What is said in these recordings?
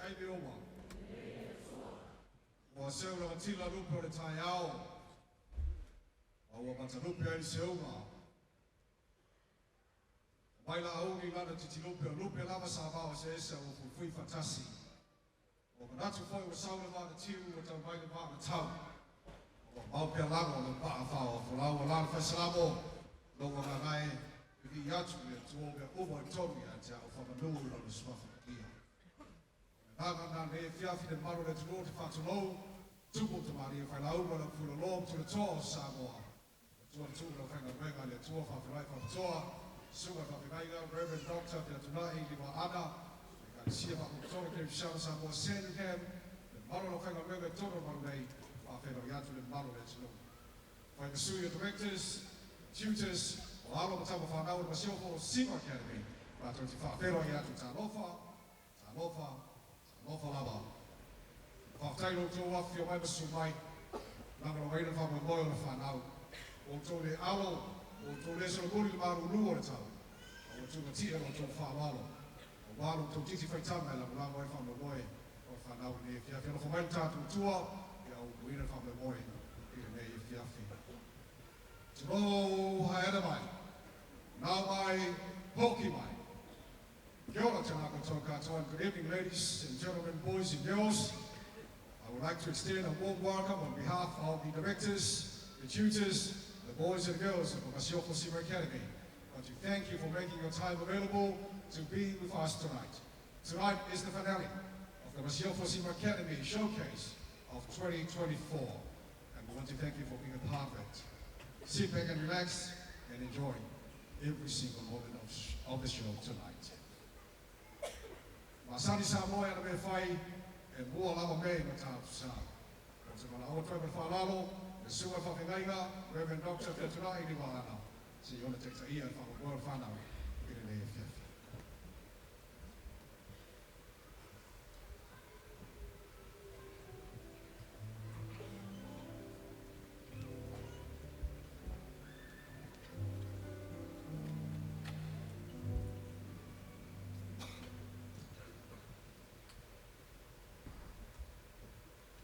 Taimi uma. Ua seu lagatila lupe o le taeao. Ma ua matalupe ai le seuga. Mai laaugi lana titilupe o lupe lava sa vao se esa ua fuifui faatasi. Ua manatu foi ua sau le vaa na tiu ua tau mai le vaa na tau. Ua mau pea lava o le paa fao o folau o lana faisalamo. Lou agaga e, vivii atu i le Atua o mea uma i totonu ia te au faamanu i lona suafa paia. O le agaga lena lenei afiafi le mamalu o le atunuu ou te faatulou, tupu ma tamalii, failauga, le aufueloloa ma tulatoa o Samoa. Le Atua le tuu i lau faigaluega le Atua faafeiloai faapitoa, susuga i le faafeagaiga Reverend Doctor Featunai Livaana, Ekalesia Faapotopotoga Kerisiano Samoa Sandringham, le mamalu o lau faigaluega i totonu o le malu nei, faafeiloai atu le mamalu o le atunuu. Faimasui o directors, tutors, o alo ma tama fanau o le Masiofo Sima Academy, matou te faafeiloai atu talofa, talofa, talofa lava. Faafetai i lo outou afifio mai ma susu mai, lagolagoina le faamoemoe o le fanau. Ua outou le alo, ua outou le solomuli le malulu o le tau, a ua tumatie lo outou faaaloalo, aua lo outou titi faitaga e lagolago ai le faamoemoe o le fanau i lenei afiafi. Alofa mai le tatou Atua ia umuina le faamoemoe i lenei afiafi. Tulou haere mai, nau mai, hoki mai. Kia ora tēnā koutou katoa and good evening, ladies and gentlemen, boys and girls. I would like to extend a warm welcome on behalf of the directors, the tutors, the boys and girls of the Masiofo Sima Academy. I want to thank you for making your time available to be with us tonight. Tonight is the finale of the Masiofo Sima Academy Showcase of 2024, and we want to thank you for being a part of it. Sit back and relax and enjoy every single moment of the show tonight. Masani Samoa e ana mea fai e mua lava me ma tātu sa. O te valaau atu ai ma le faaaloalo, le susuga i le faafeagaiga, Reverend Doctor Featunai Livaana, se i ona taitaia le faamoemoe o le fanau i lenei afiafi.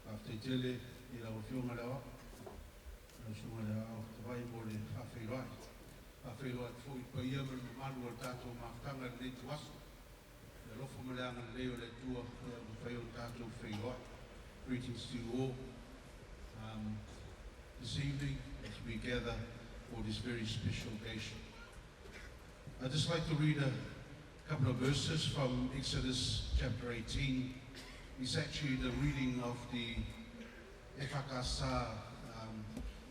Faafetai tele i lau Afioga i le Aoao, lau Susuga i le Aoao Tavai mo le faafeiloai. Faafeiloai atu foi i le paia ma le mamalu o le tatou mafutaga i lenei ituaso. Le alofa ma le agalelei o le Atua ua mafai ona tatou feiloai. Greetings to you all this evening as we gather for this very special occasion. I'd just like to read a couple of verses from Exodus chapter 18. It's actually the reading of the EFKS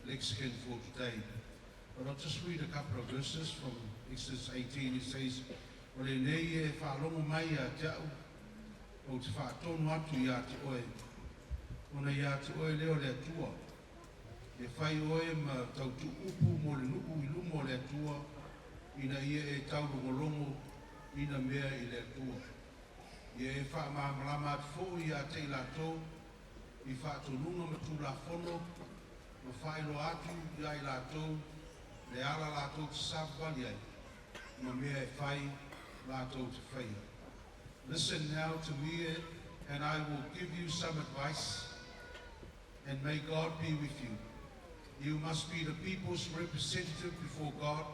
lexicon for today. But I'll just read a couple of verses from Exodus 18. It says, O lenei e faalogo mai ia te au, ou te faatonu atu ia te oe, ona ia te oe lea o le Atua, e fai oe ma tautuupu mo le nuu i luma o le Atua, ina ia e taulogologo i na mea i le Atua. Ia e faamalamalama atu foi ia te i latou i faatonuga ma tulafono ma faailoa atu ia i latou le ala latou te savavali ai ma mea e fai latou te faia. Listen now to me and I will give you some advice, and may God be with you. You must be the people's representative before God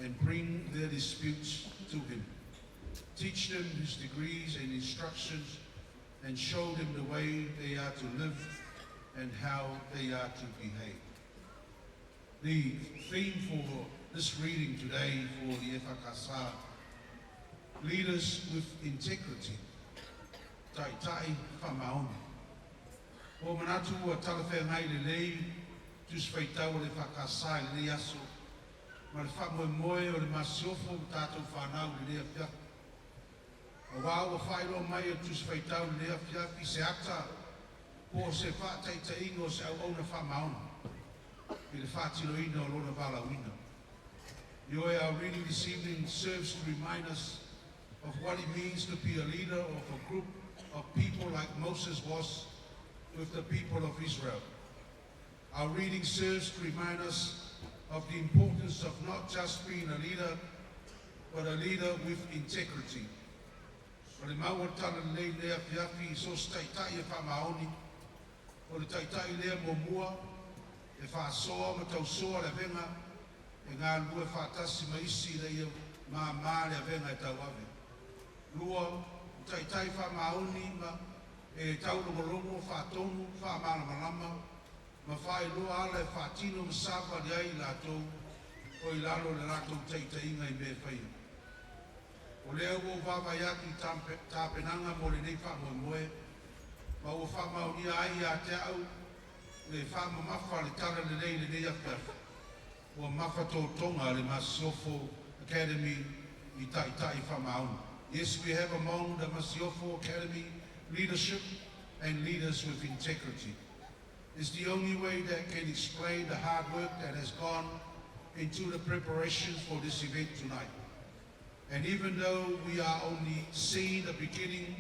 and bring their disputes to him. Teach them his decrees and instructions and show them the way they are to live and how they are to behave. The theme for this reading today for the EFKS, Leaders with Integrity, Taitai Faamaoni. Ua manatu ua talafeagai lelei tusi faitau o le EFKS i lenei aso ma le faamoemoe o le Masiofo ma tatou fanau i lenei afiafi. Aua ua faailoa mai e le tusi faitau i lenei afiafi se ata po o se faataitaiga o se auauna faamaoni i le faatinoina o lona valaauina. Ioe, our reading this evening serves to remind us of what it means to be a leader of a group of people like Moses was with the people of Israel. Our reading serves to remind us of the importance of not just being a leader, but a leader with integrity. O le mau o le Talalelei i lenei afiafi i so o se taitai e faamaoni, o le taitai lea muamua e faasoa ma tausoa le avega e galulue faatasi ma isi ina ia māmā le avega e tauave. Lua, o taitai faamaoni ma e taulogologo, faatonu, faamalamalama ma faailoa ala e faatino ma savavali ai i latou o i lalo o le latou taitaiga i mea e faia. O lea ua ou vaavaai atu i tapenaga mo lenei faamoemoe, ma ua faamaonia ai ia te au le faamamafa o le Talalelei i lenei afiafi, ua mafatotoga le Masiofo Academy i taitai faamaoni. Yes, we have among the Masiofo Academy leadership and leaders with integrity. It's the only way that can explain the hard work that has gone into the preparations for this event tonight. And even though we are only seeing the beginning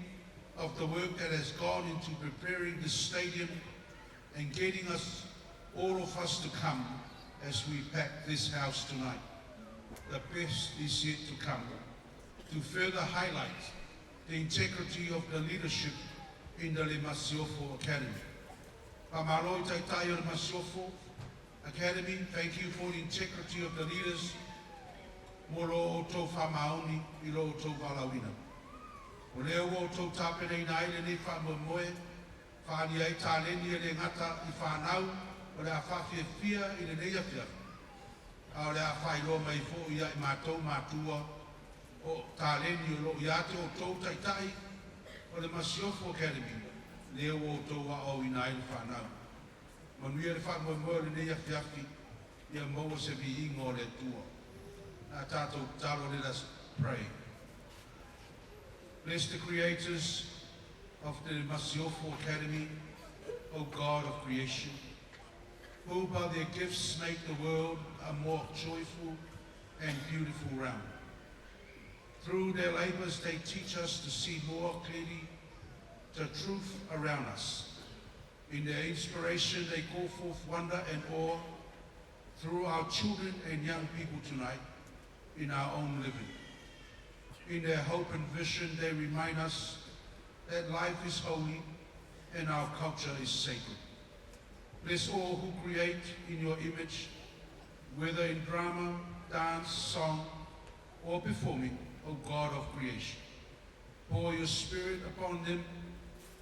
of the work that has gone into preparing this stadium and getting us, all of us to come as we pack this house tonight, the best is yet to come to further highlight the integrity of the leadership in the Le Masiofo Academy. Faamalo i taitai o le Masiofo Academy, thank you for the integrity of the leaders mo lo outou faamaoni i lo outou valaauina. O lea ua outou tapenaina ai lenei faamoemoe, faaalia ai taleni e le gata i fanau o le a faafiafia i lenei afiafi, a o le a faailoa mai foi ia i matou matua o taleni o loo ia te outou taitai o le Masiofo Academy, lea ua outou aoaoina ai le fanau. Manuia le faamoemoe o lenei afiafi, ia maua se viiga o le Atua. A tatou tatalo, let us pray. Bless the creators of the Masiofo Academy, O God of creation, who by their gifts make the world a more joyful and beautiful realm. Through their labors, they teach us to see more clearly the truth around us. In their inspiration, they call forth wonder and awe through our children and young people tonight in our own living. In their hope and vision, they remind us that life is holy and our culture is sacred. Bless all who create in your image, whether in drama, dance, song, or performing, O God of creation. Pour your spirit upon them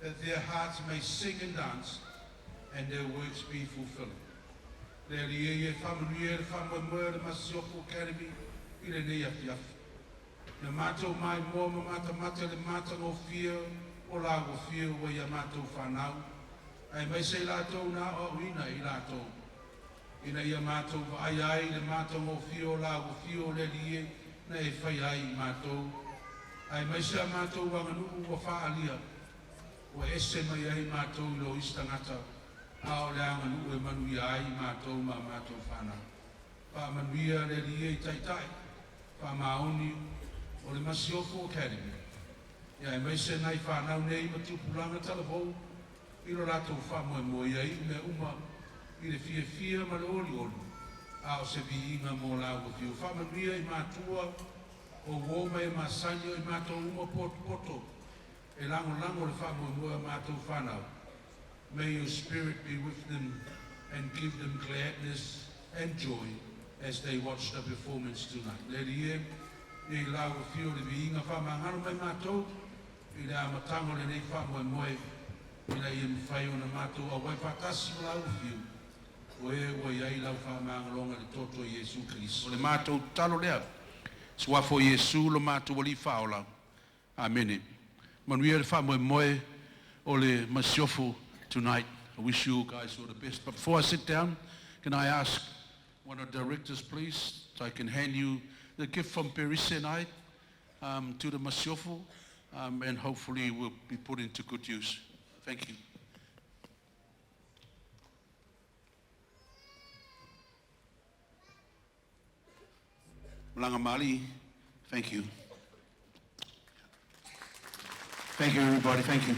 that their hearts may sing and dance and their works be fulfilling. Le Alii e faamanuia le faamoemoe o le Masiofo Academy i lenei afiafi. Na matou maimoa ma matamata i le matagofie o la ua ua ia matou fanau, aemaise i latou na aoaoina i latou. Ina ia matou vaai ai le matagofie o la ua o le Alii na e fai ai i matou. Aemaise a matou aganuu ua faaalia, ua ese mai ai matou i lo isi tagata, a o le aganuu e manuia ai matou ma matou fanau. Faamanuia le Alii i taitai, faamaoni o le Masiofo Academy. Ia aemaise nai fanau nei ma tupulaga talavou i lo latou faamoemoe ia iu mea uma i le fiafia ma le olioli a o se viiga mo la ua fiu. Faamanuia i matua o uō ma e masani o i matou uma potopoto e lagolago le faamoemoe a matou fanau. May your spirit be with them and give them gladness and joy as they watch the performance tonight. Le Alii e, ia i la ua fiu le viiga faamagalo mai matou i le amataga o lenei faamoemoe ina ia mafai ona matou auai faatasi ma la ua fiu o e ua i ai lau faamagaloga i le toto o Iesu Keriso. O le matou tatalo lea, suafa o Iesu lo matou Alii Faaola. Amene. Manuia le faamoemoe o le Masiofo tonight. I wish you guys all the best. But before I sit down, can I ask one of the directors, please, so I can hand you the gift from Perise and I to the Masiofo, and hopefully will be put into good use. Thank you. Malanga Mali, thank you. Thank you, everybody. Thank you.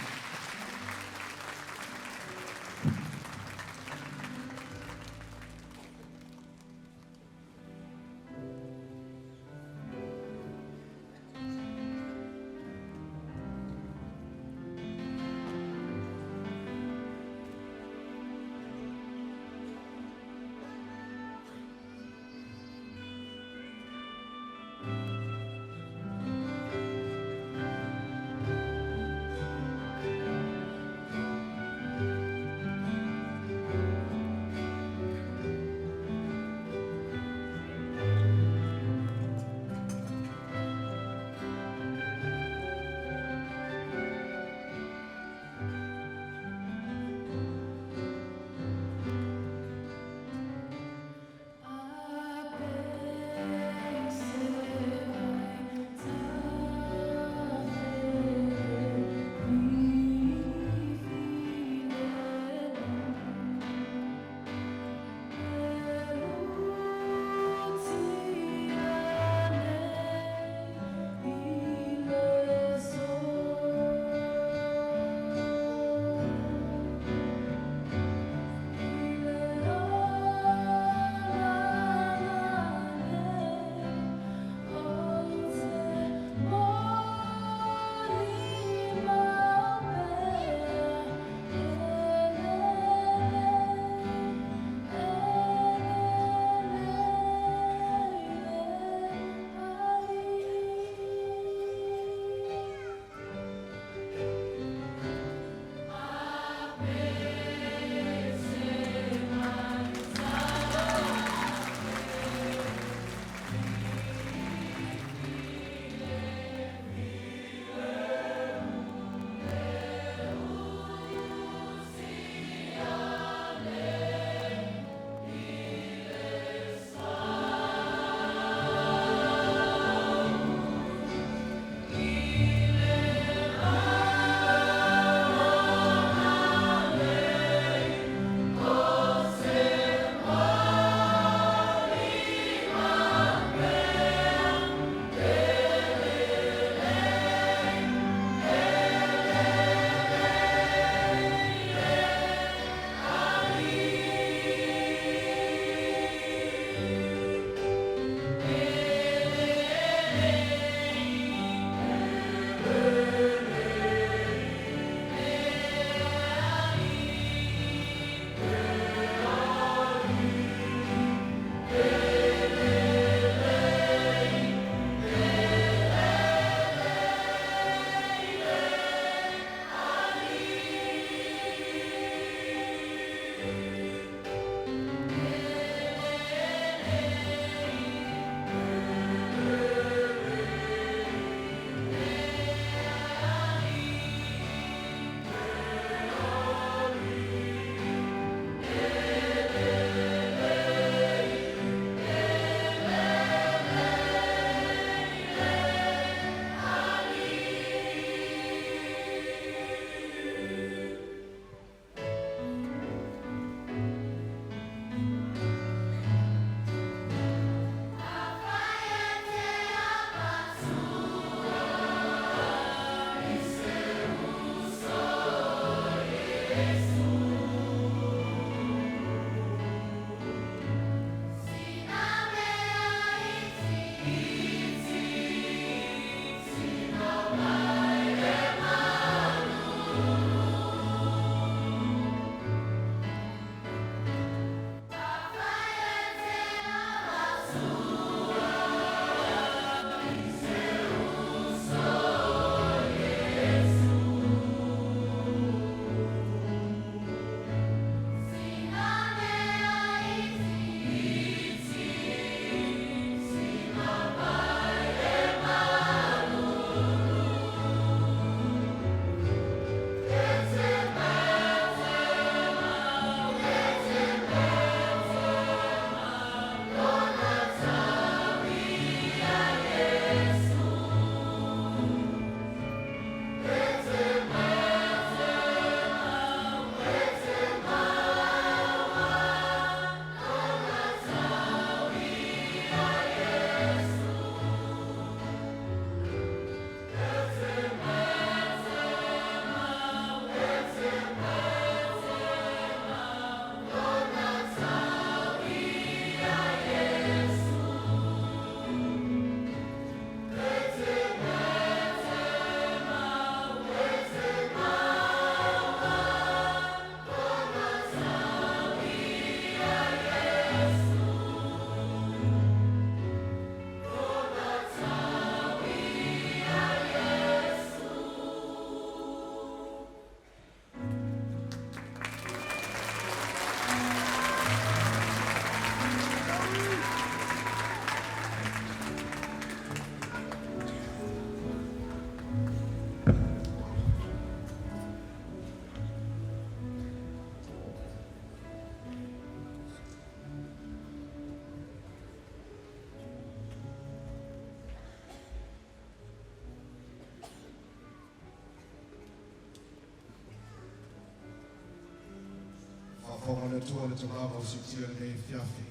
Atua le tulaga o siitia lenei afiafi.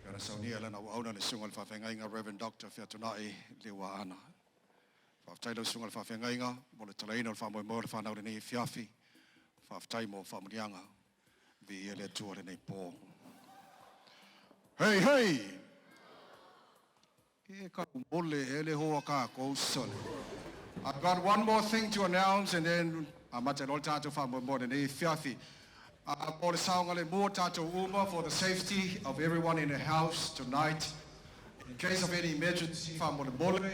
Kana saunia lana auauna le susuga i le faafeagaiga Reverend Dr. Featunai Leuaana. Faafetai lau susuga i le faafeagaiga mo le talaina o le faamoemoe o le fanau lenei afiafi. Faafetai mo faamanuiaga. Viia le Atua lenei po. Hey, hey! E ka mole ele hoa kākou sole. I've got one more thing to announce and then amata loa le tatou faamoemoe lenei afiafi. Mo le saogalemu o tatou uma, for the safety of everyone in the house tonight. In case of any emergency, faamolemole,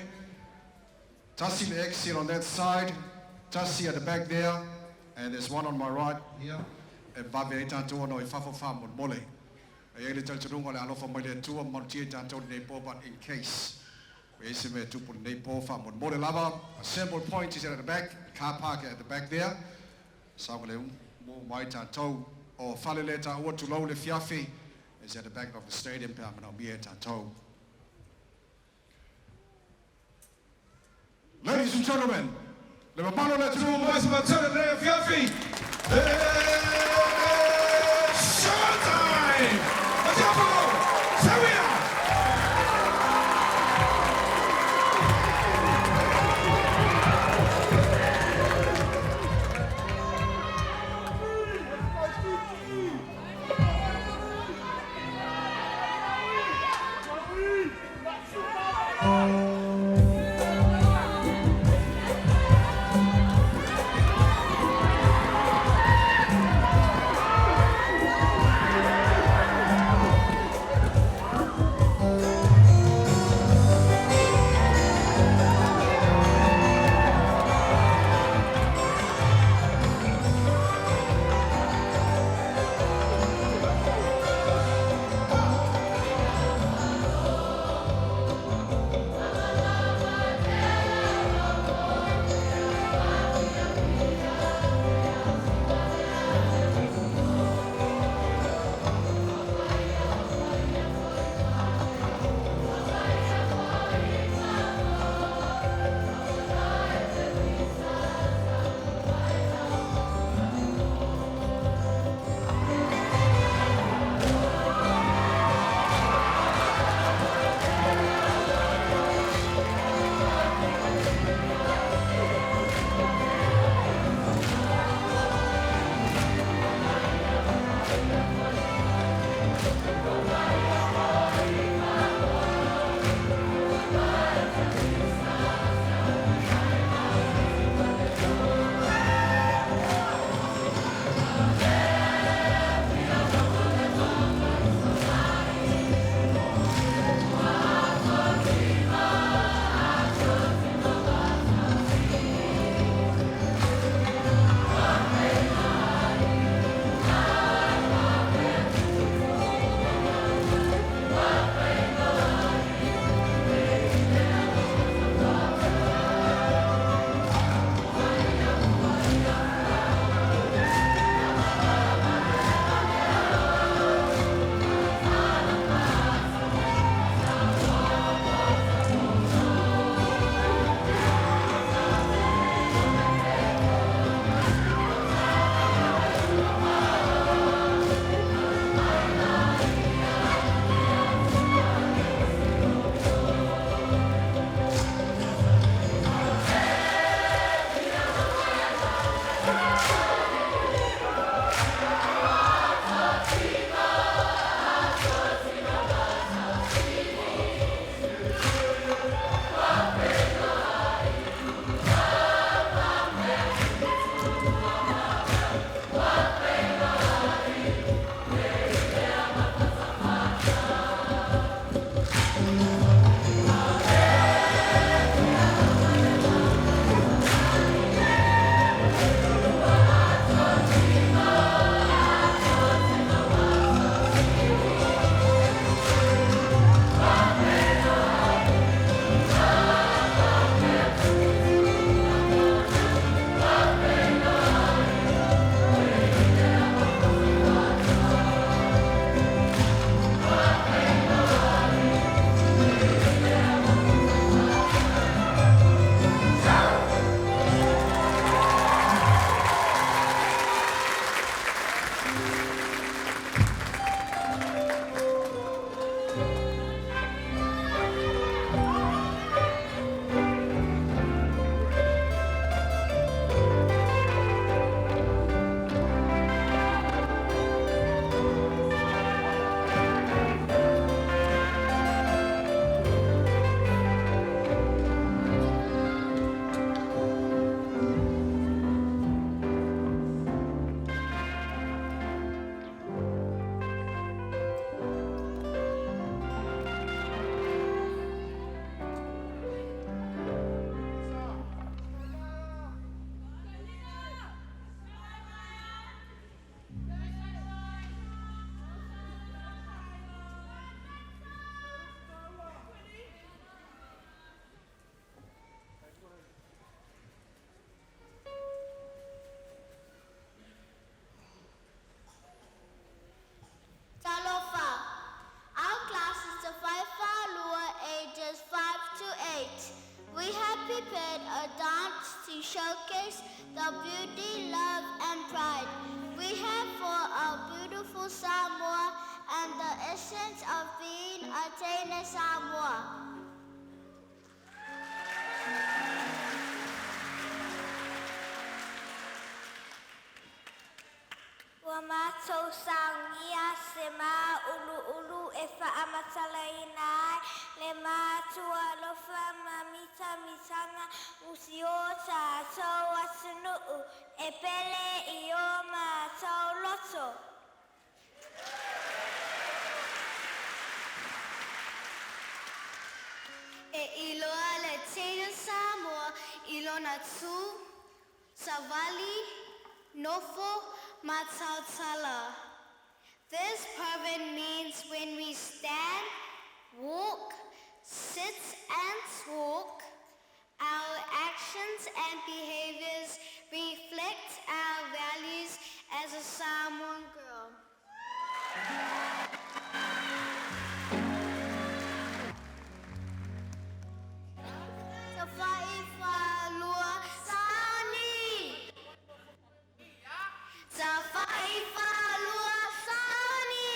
tasi le exit on that side, tasi at the back there, and there's one on my right here. E vave ai tatou ona o i fafo faamolemole. E i ai le talitonuga o le alofa mai le Atua malutia i tatou lenei po, but in case e se mea tupu lenei po faamolemole lava. Assembly point is at the back, car park at the back there. Saogalemu mai tatou o fale le taua tulou le fiafi is at the back of the stadium pe a manaomia e tatou. Ladies and gentlemen, le mamalu o le atunuu Mai se matele lenei afiafi. It's showtime! Matiapo! Sawia! a dance to showcase the beauty, love, and pride we have for our beautiful Samoa and the essence of being a Teine Samoa. Ua matou saunia se māuluulu e faamatalaina ai le matua alofa ma mitamitaga o si o tatou atunuu e pele i o matou loto. E iloa le teine Samoa i lona tū, savali, nofo, ma tautala. This proverb means when we stand, walk, sit and talk, our actions and behaviors reflect our values as a Samoan girl. Tafaifalua sauni! Tafaifalua sauni!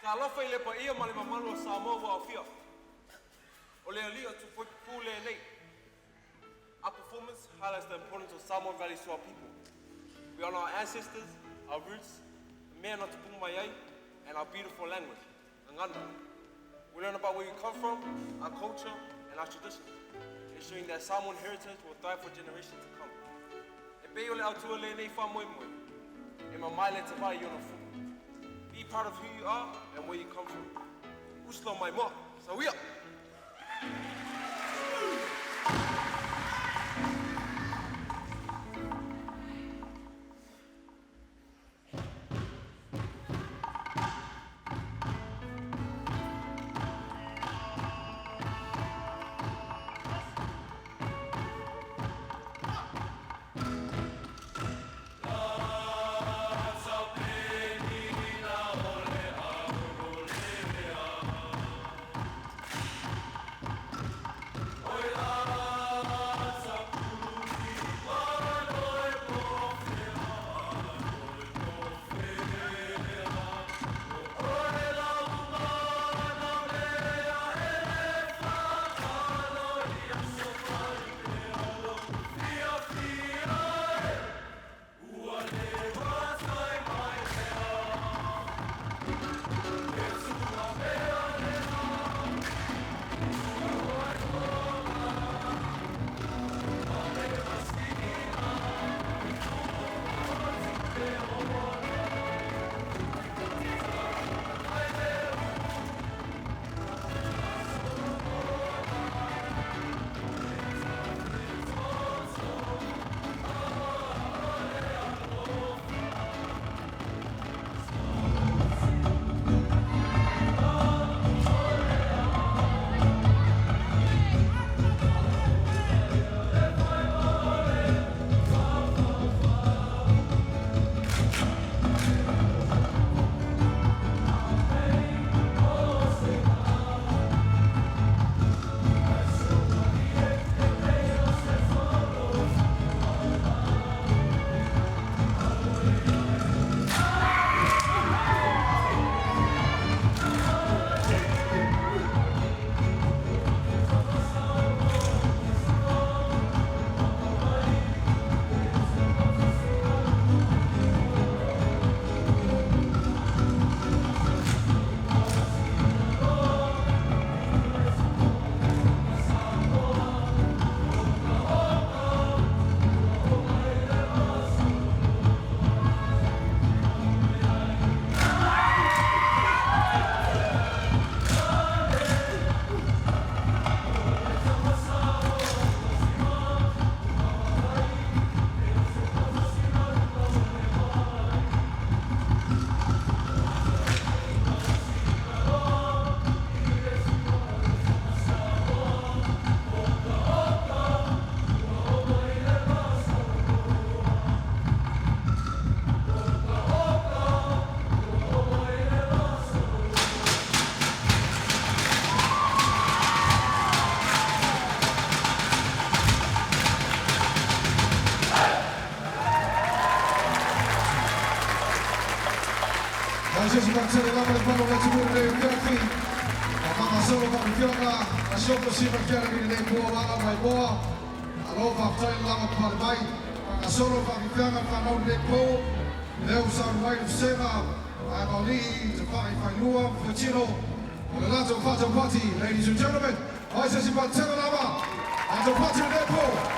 Talofa i le paia ma le mamalu o Samoa ua aofia. O le alii o Tufoipupu lenei. Our performance highlights the importance of Samoan values to our people. We honor our ancestors, our roots, the mea na tupu mai ai, and our beautiful language, Gagana. We learn about where we come from, our culture, and our traditions, ensuring that Samoan heritage will thrive for generations to come. E pei o le autua lenei faamoemoe, e mamae le tavae i ona fulu. Be proud of who you are and where you come from. Usla mai moa. Sawia! Ai se patele lava le palo le tupu le fiafi. A whakasolo whakawhionga, a sopo sima kiara ni nei pō wala mai moa. Alo whakatoi lava pale mai. Whakasolo whakawhionga whanau nei pō. Leo sa mai le sema. A ngā li'i te whai whailua, whatino. O le lato whatapati, ladies and gentlemen. Ai se patele lava. A te pati nei pō.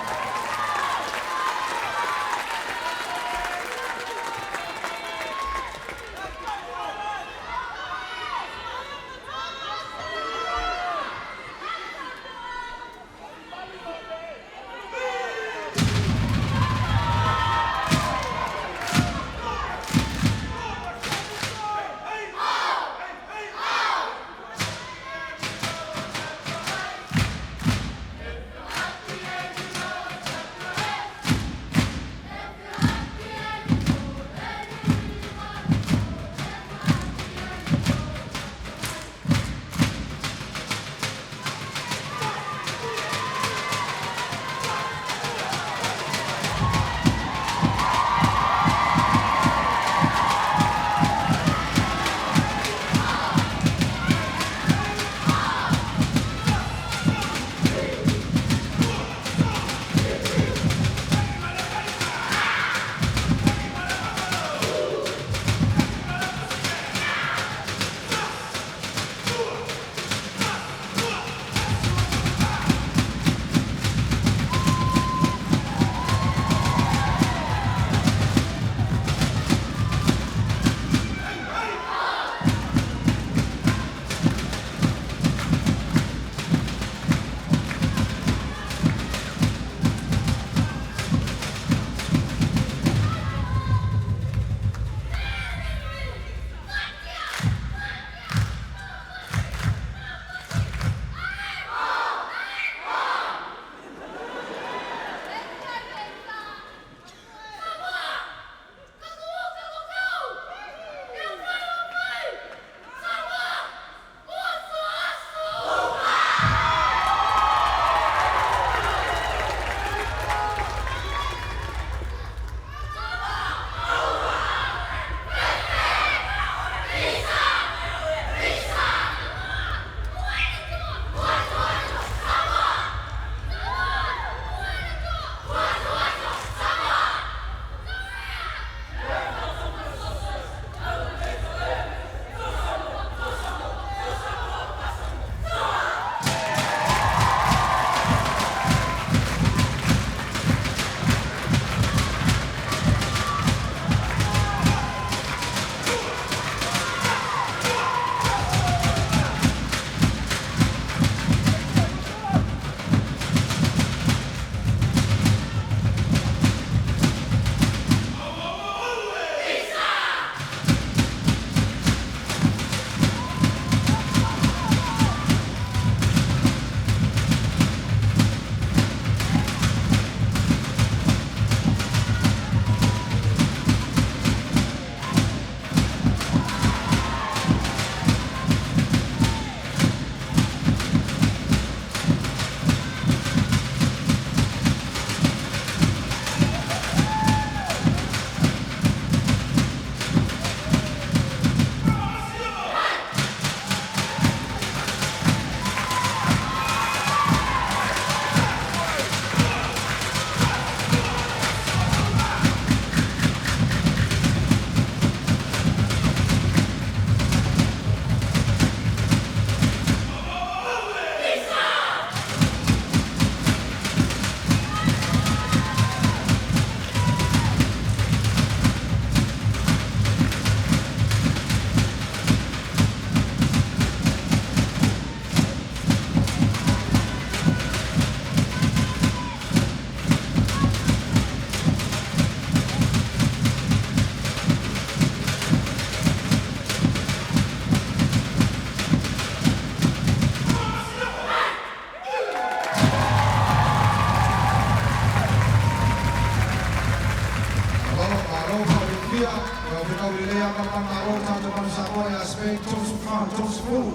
Samoa ia Spain 34 30.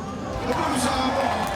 Le Samoa!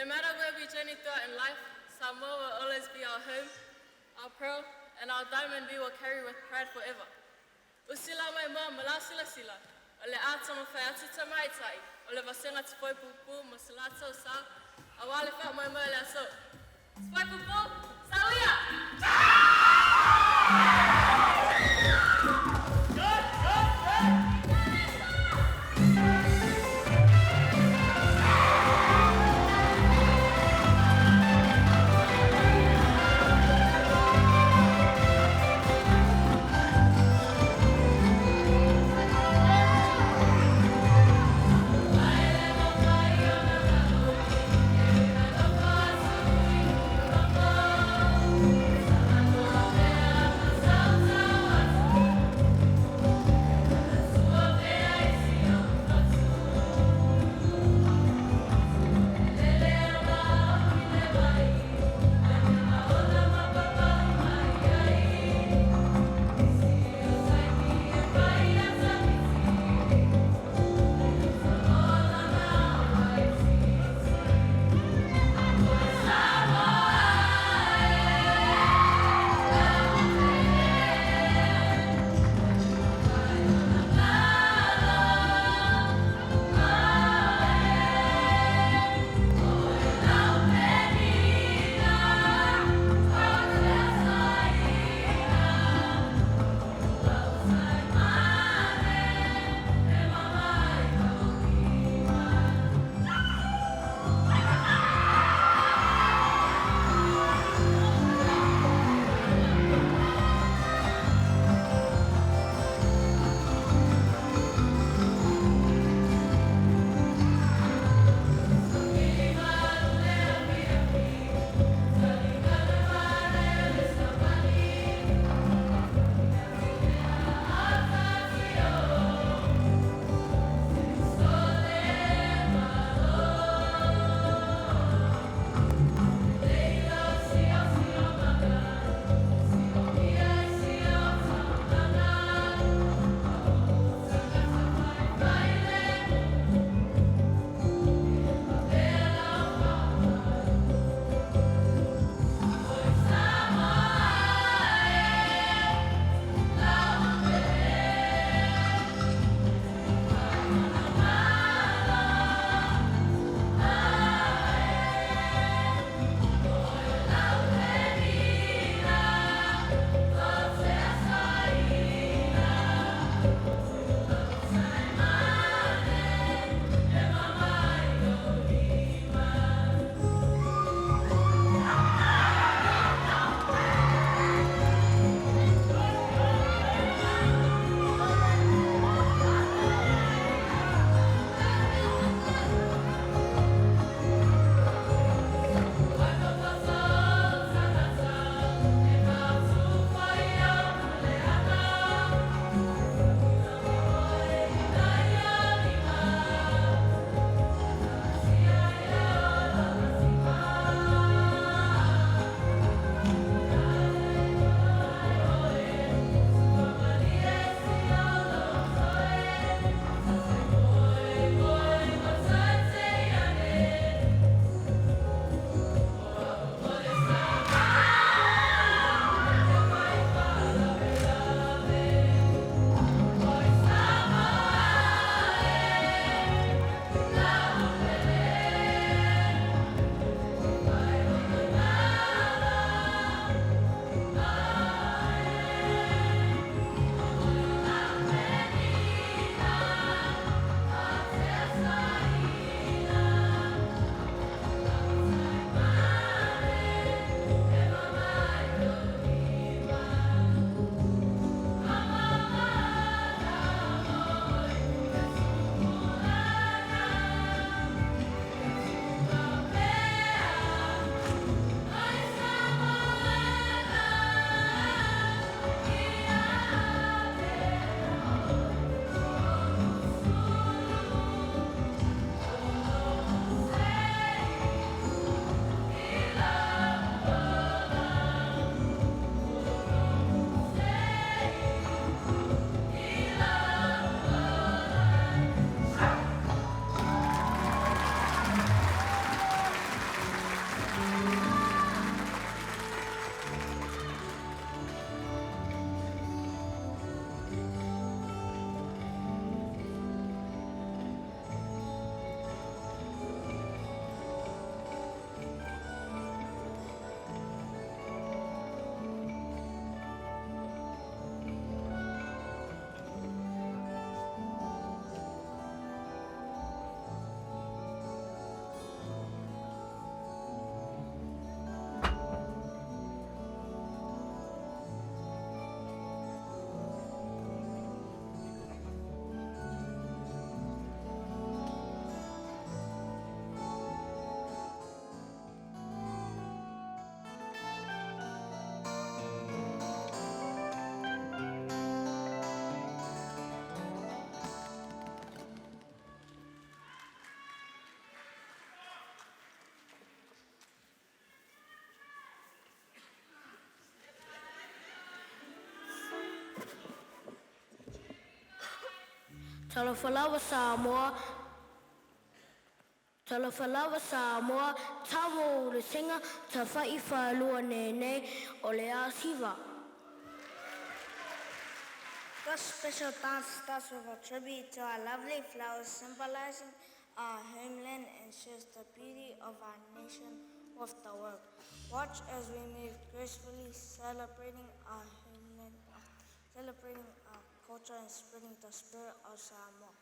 No matter where we journey throughout in life, Samoa will always be our home, our pearl, and our diamond we will carry with pride forever. Usila mai moa ma lau silasila, o le a taumafai atu tamaitai, o le vasega Tufoipupu ma se latou sa, auā le faamoemoe o le aso. Tufoipupu, sauia! Talofa lava Samoa, Talofa lava Samoa, tamo o le sega, tafa'i faalua nenei o le asiva. This special dance starts with a tribute to our lovely flowers symbolizing our homeland and shares the beauty of our nation with the world. Watch as we move gracefully, celebrating our homeland, celebrating our culture and spreading the spirit of Samoa.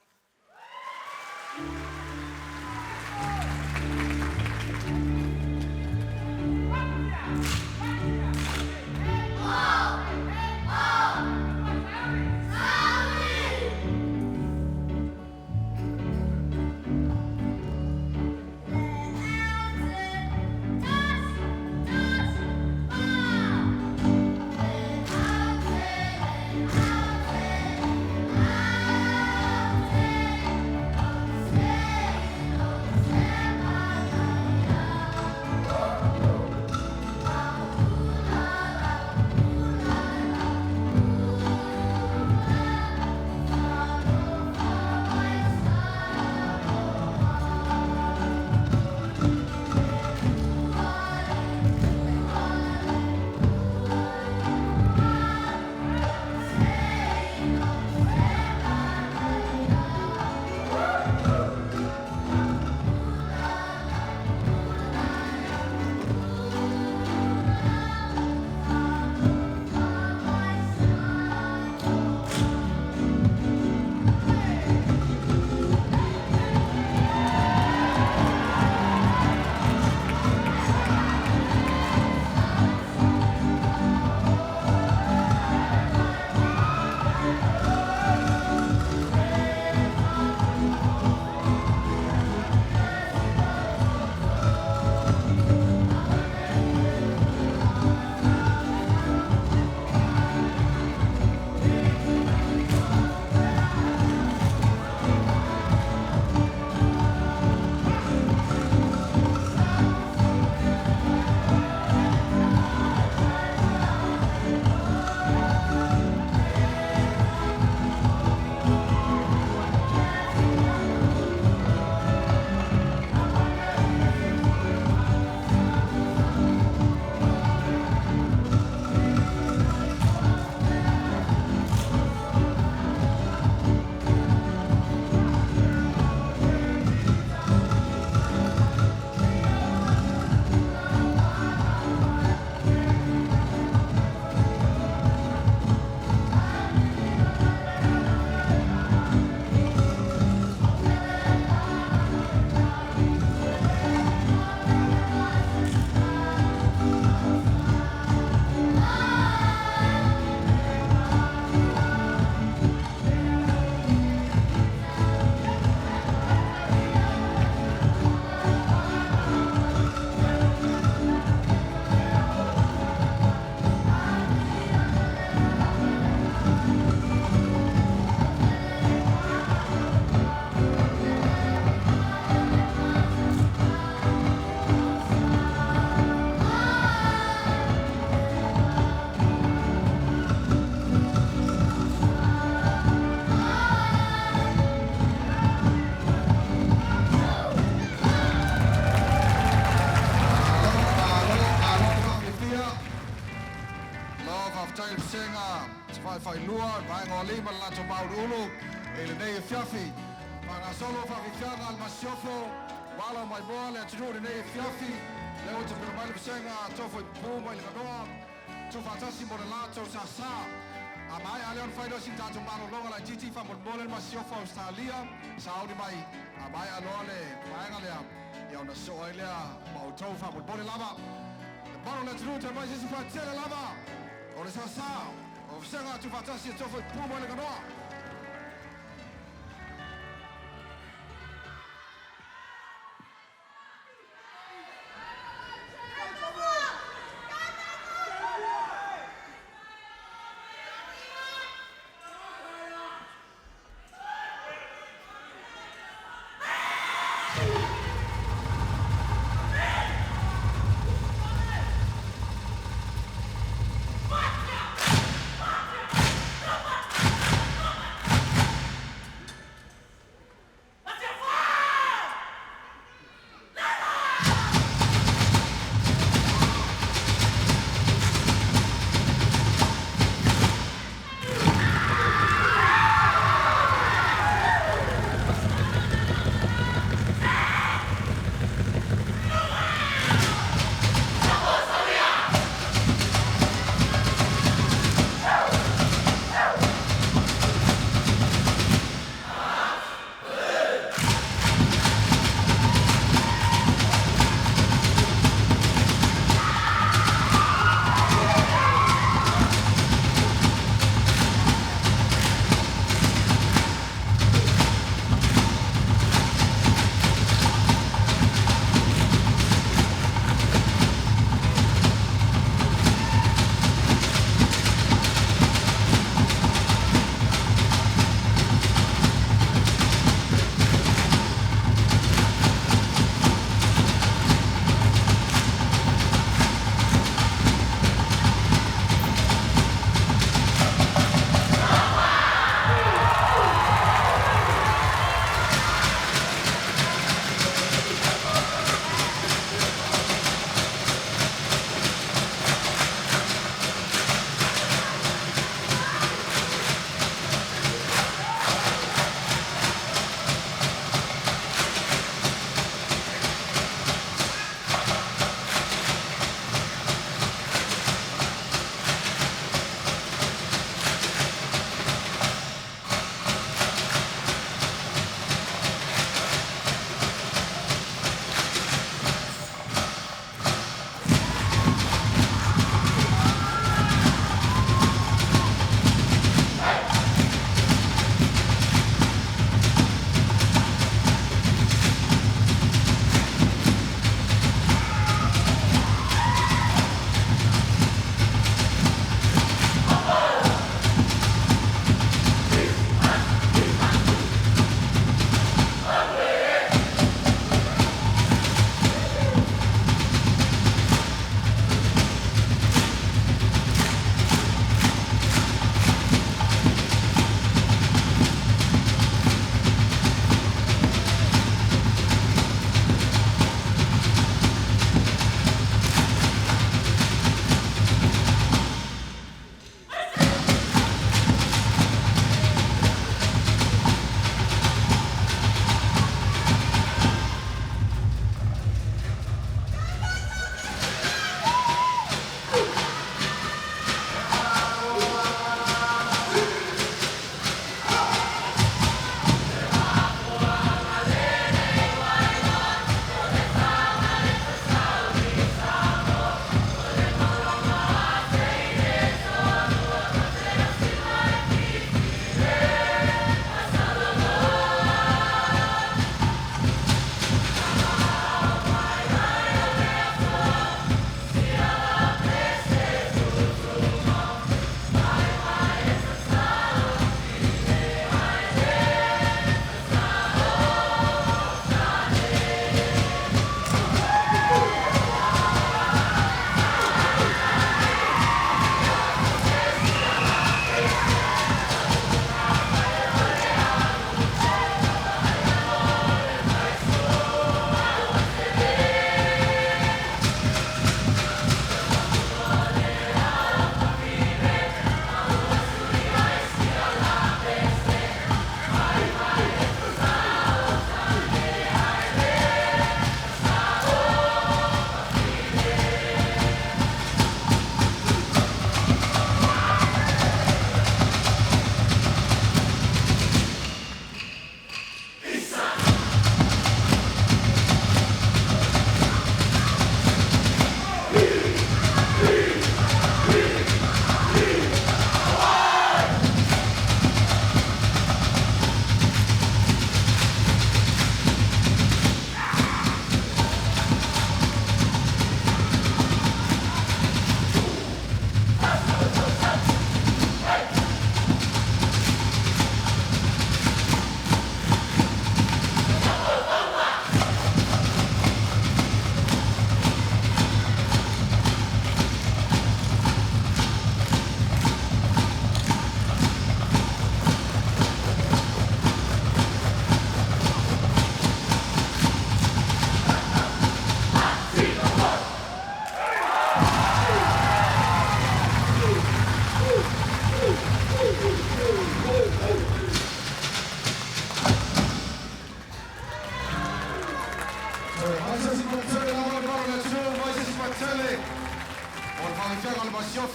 Malo faafetai le vasega Tafa'ifa'iloa, vaega o alii ma le latou mauuluulu i lenei afiafi. Faagasolo faafiafiaga a le Masiofo, ua alo maimoa le atunuu i lenei afiafi. Lea ua tapena mai le vasega Tofoipupū mai Leganoa, tuufaatasi mo le latou sasā. A maea lea ona fai loa sina tatou malologa laitiiti faamolemole le Masiofo Ausetalia sauni mai. A maea loa le vaega lea, ia ona soo ai lea ma outou faamolemole lava. Le mamalu o le atunuu taumai se isi faatele lava o le sasā o vasega tuufaatasi e Tofoipupū mai Leganoa.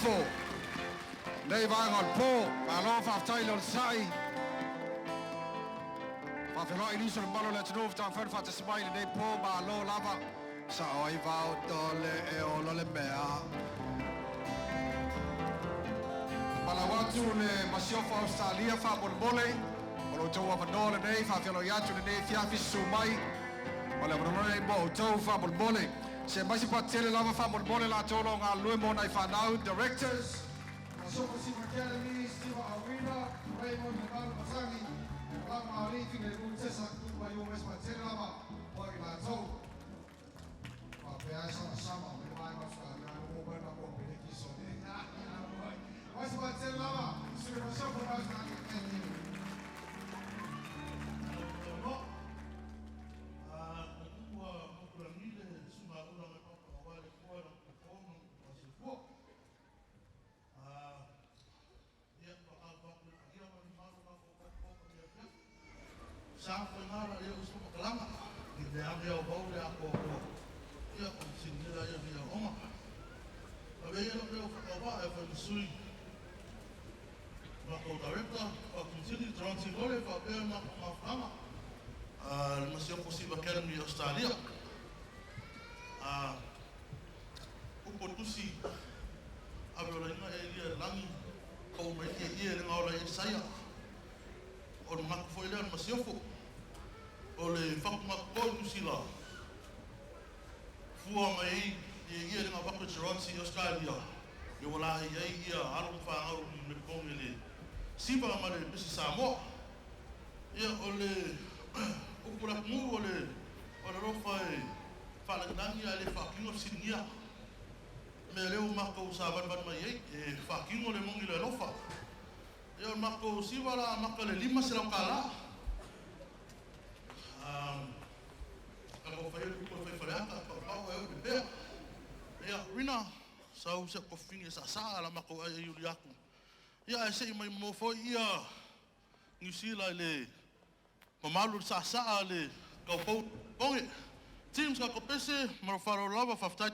fo. Nei vaega o le po, malo faafetai le onosai. Faafeiloai nisi o le mamalu o le atunuu faatoa mafai ona faatasi mai i lenei po, malo lava. Sao ai vao tole e ola le mea. Malau atu le masiofo Ausetalia faamolemole, o lo outou avanoa lenei, faafeiloai atu lenei afiafi, susu mai. O le avanoa lenei mo outou faamolemole. Se mai se patele lava faamolemole latou o lo o galulue mo nai fanau, directors. Masiofo Siva Academy, Siva Arena, Raymond Mamalu Matagi, Lama Alifi le Tesa Kuma yo mes patele lava mo i latou. Faapea ai sama sama o le vaega Australia o mo na mo pele ki so ne. Mai se patele lava, Sui Masiofo Australia. Thank you. Sa fo ngara ia usu makalanga i le ave au bau le ako ako ia o singira ia via onga a ve ia lo whakawa e whai sui ma ko director o continue Toronto Lole fa pe ma ma whanga a le Masiofo Siva Academy Australia a upo tusi ave o lainga e ia langi ko mai ia ia le ngaola e saia o le manaku foi lea o le masiofo o le fakumakuko i Nusila fua mai ai ia ia le ngavako i Toronto i Australia le ua laei ai ia alo ma fagau me pogi le siva ma le pesi Samoa ia o le upu le atunuu o le alofa e faalagilagi ae le faatino fesiligia mea lea ua matou savalivali mai ai e faatino le moni le alofa ia o le matou siva la amata le 500 tālā a fai le upu e fai faleata paupau e o le pea ia rina sau se kofini sa sa la matou ai ai uli atu ia ae se'i mai mo foi ia Niu Sila i le mamalu le saasaa le kaupou poge Teams ka kopese ma lo faaaloalo lava faafetai.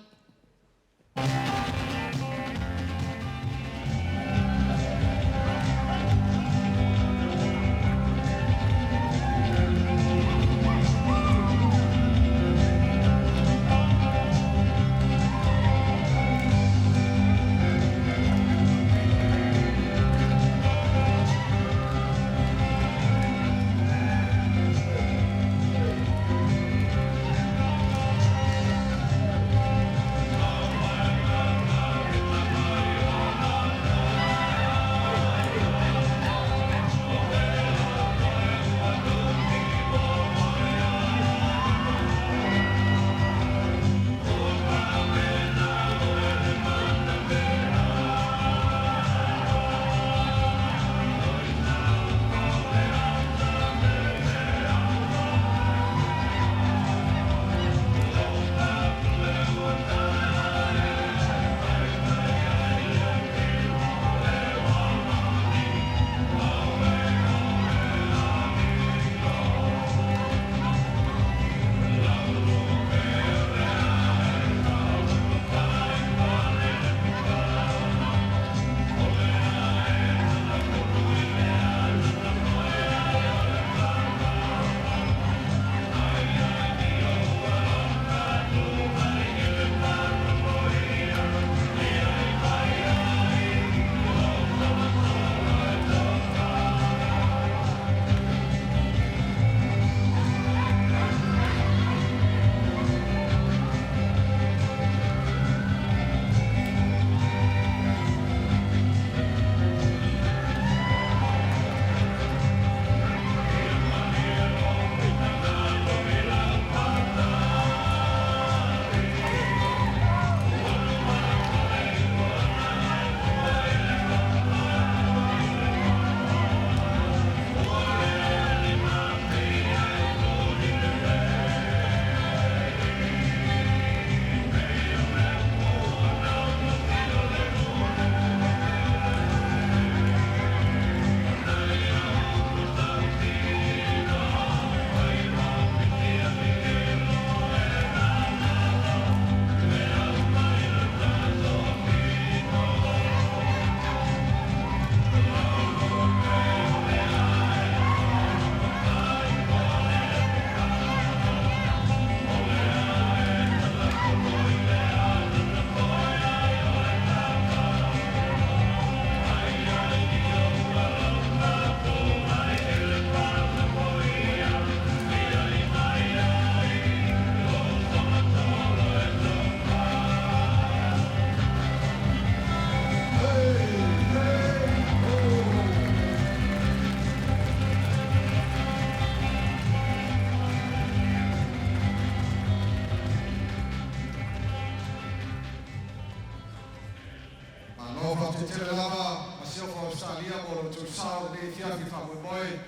tele lava, Masiofo Australia mo lo tou sao lenei afiafi faamoemoe.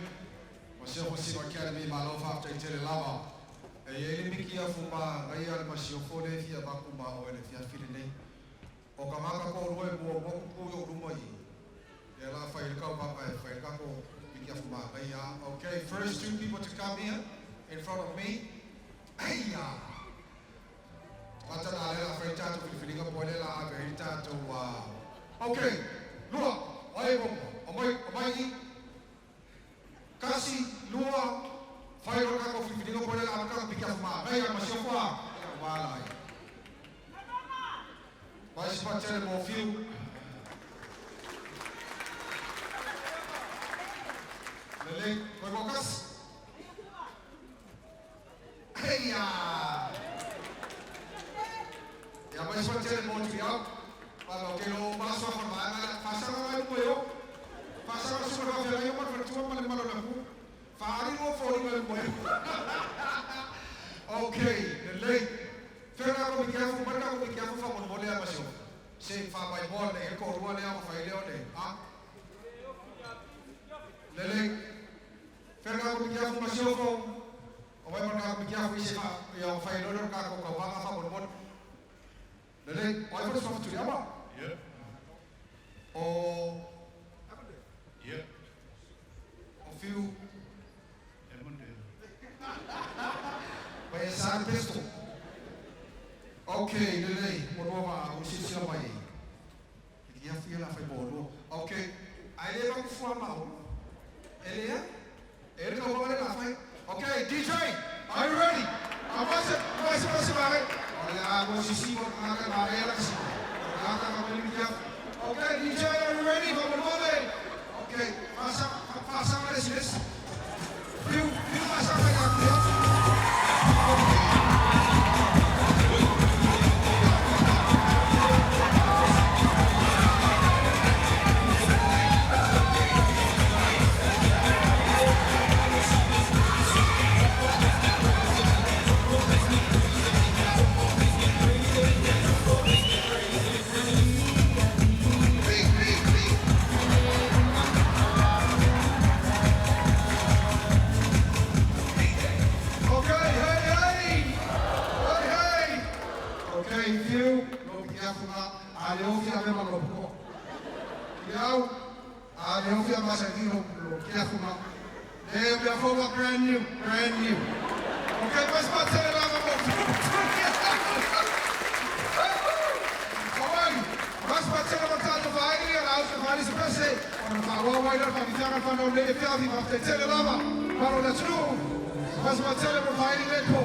Masiofo Siva Academy, malo faafetai tele lava. E i ai le miki afu manaia a le Masiofo lea e fia avatu ma oe i le afiafi lenei. O ka maka toalua e muamua tutu i ou luma i i, lea o le a fai ai le tauvaga e fai ai le tatou miki afu manaia. Okay, first two people to come here in front of me. Eia! Tagata na lea o le a fai ai le tatou filifiliga po o ai lea o le a ave ai le tatou Okay, lua, o ai e muamua? Omai, omai i i. Tasi, lua, fai loa le tatou filifiliga po o ai lea o le a ave le tatou miki afu manaia a le Masiofo a. Ia ua ala ai. Vai se patele mo fiu. Lelei, koe mo kasi. Eia! Ia mai se patele mo tui au. Wala o ke lo maso fa maanga faasanga mai mo yo. Faasanga suka fa fela yo ma fa tua ma le malo la ku. Faari ro fo ni mo yo. Okay, lelei. Fera ko mi kiafu marka ko mi kiafu fa mo mo le amasio. Se fa mai mo le ko rua le ama fa ile ole. Ha? Lelei. Fera ko mi kiafu masiofo. O mai marka ko mi kiafu ise fa ya fa ile ole ka ko ka banga fa mo mo. Lelei, o ai fa fa tu ama. Yeah. O Yeah. o fiu Edmund. Vai sa pesto. Okay, lelei, mo no ma o si si mai. Ia fia la fai mo. Okay. Ai le ba fu ma o. Ele ya? Ele ka ba le la fai. Okay, DJ, are you ready? Amase, amase, amase, mare. Olha, mo si si mo ka ka mare la si. Ka ka ka mi kia. Okay, DJ, are you ready? Vamos move. Okay, passa, passa mais esse. Viu, viu, passa mais aqui. Big, big, big. Okay, hey, hey! Hey, hey! Okay, fiu, lo kia funga, a le ofia me malo po. Kiau, a le ofia masa ki lo lo kia funga. Le mea fou brand new, brand new. Okay, mas patele lava mo. Oi, mas patele mo tato vairi a la usa vairi se pese. Ona fa wa wa ila fa vitanga fa no le fia vi fa tele lava. Paro la tru. Mas patele mo vairi le po.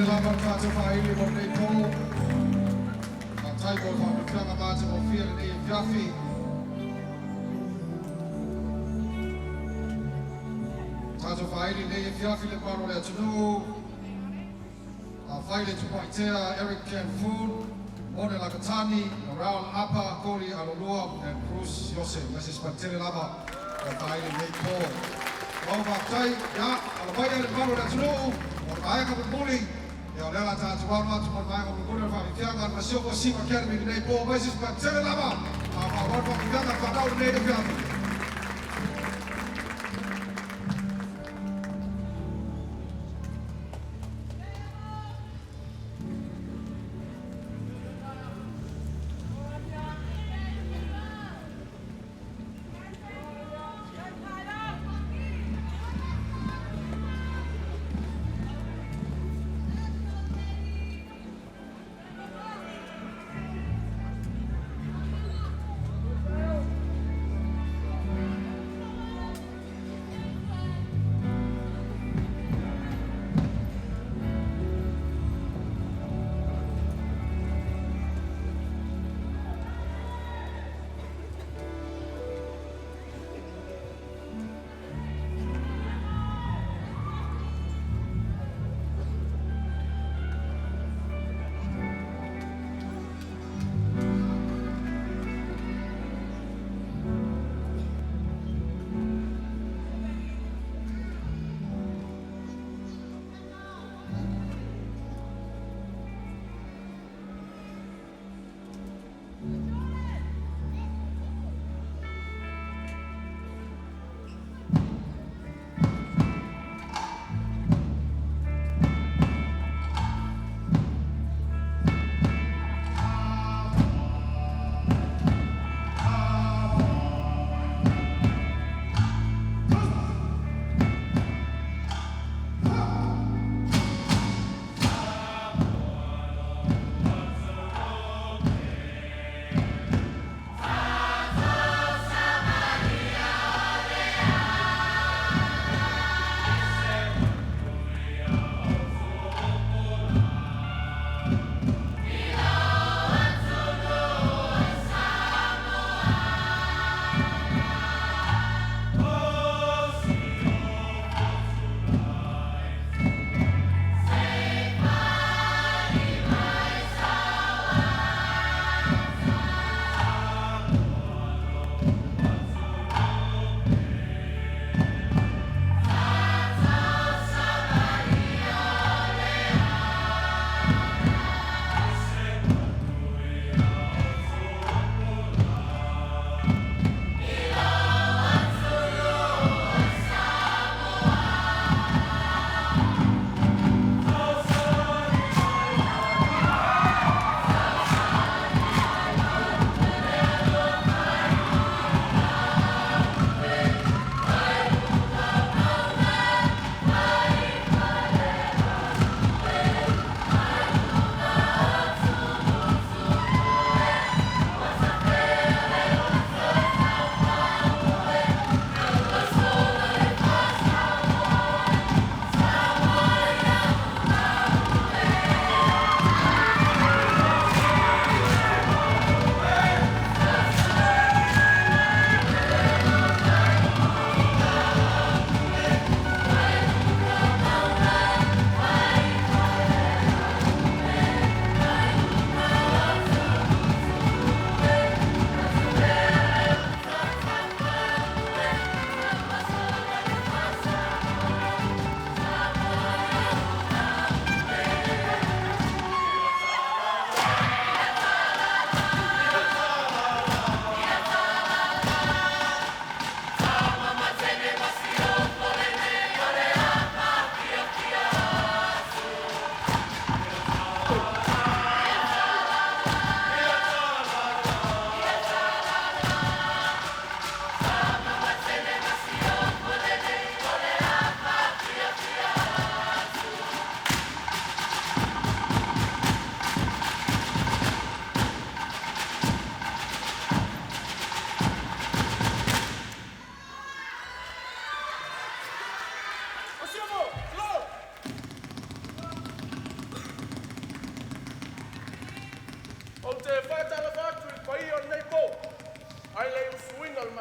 lava le tātou whaili mo lenei pō. Faafetai mo le faaulufiaga matagofie lenei afiafi. Tātou faaili lenei afiafi le mamalu o le atunuu. Faile Tupaitea, Eric Ken Food, Mone Lakatani, Raul Apa, Koli Alolua, and Bruce Yose. Ma se patele lava le faaili lenei pō. Mau faafetai, ia, ala mai le mamalu o le atunuu, o le vaega mulimuli, ia o lea la tatou alo atu mo le vaega mulimuli o le faafiafiaga a le Masiofo Sim Academy lenei pō. Mai se patele lava, a faaauau le faafiafiaga a le fanau lenei afiafi.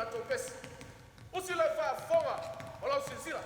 matou pese. Usi lau faafofoga ma lau silasila.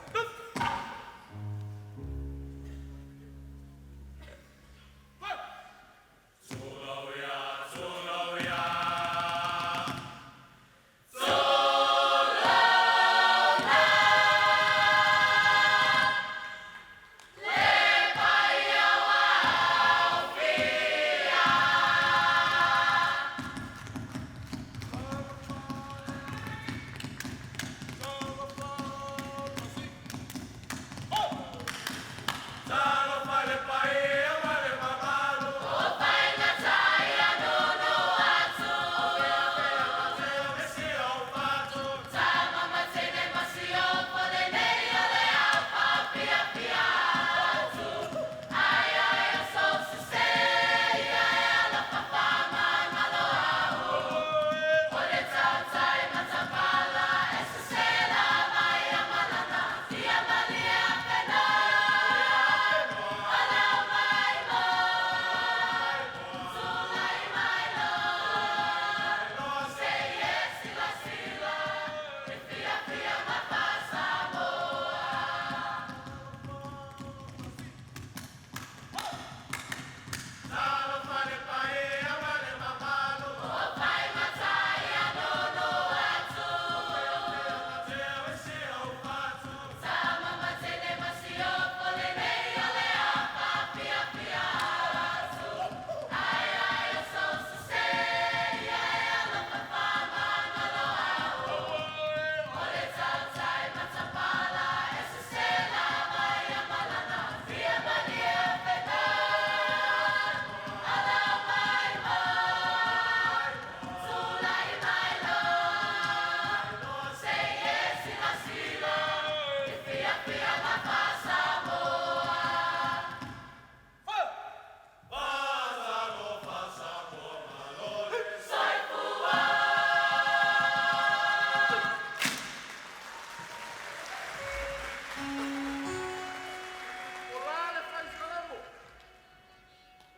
O la le fai salamo.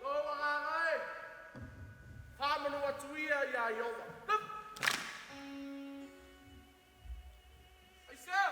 Lo agaga e. Faamanu atu ia iā Ieova. Aisea?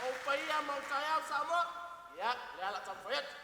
O paia ma o taeao Samoa. Ia, le ala taumafai atu.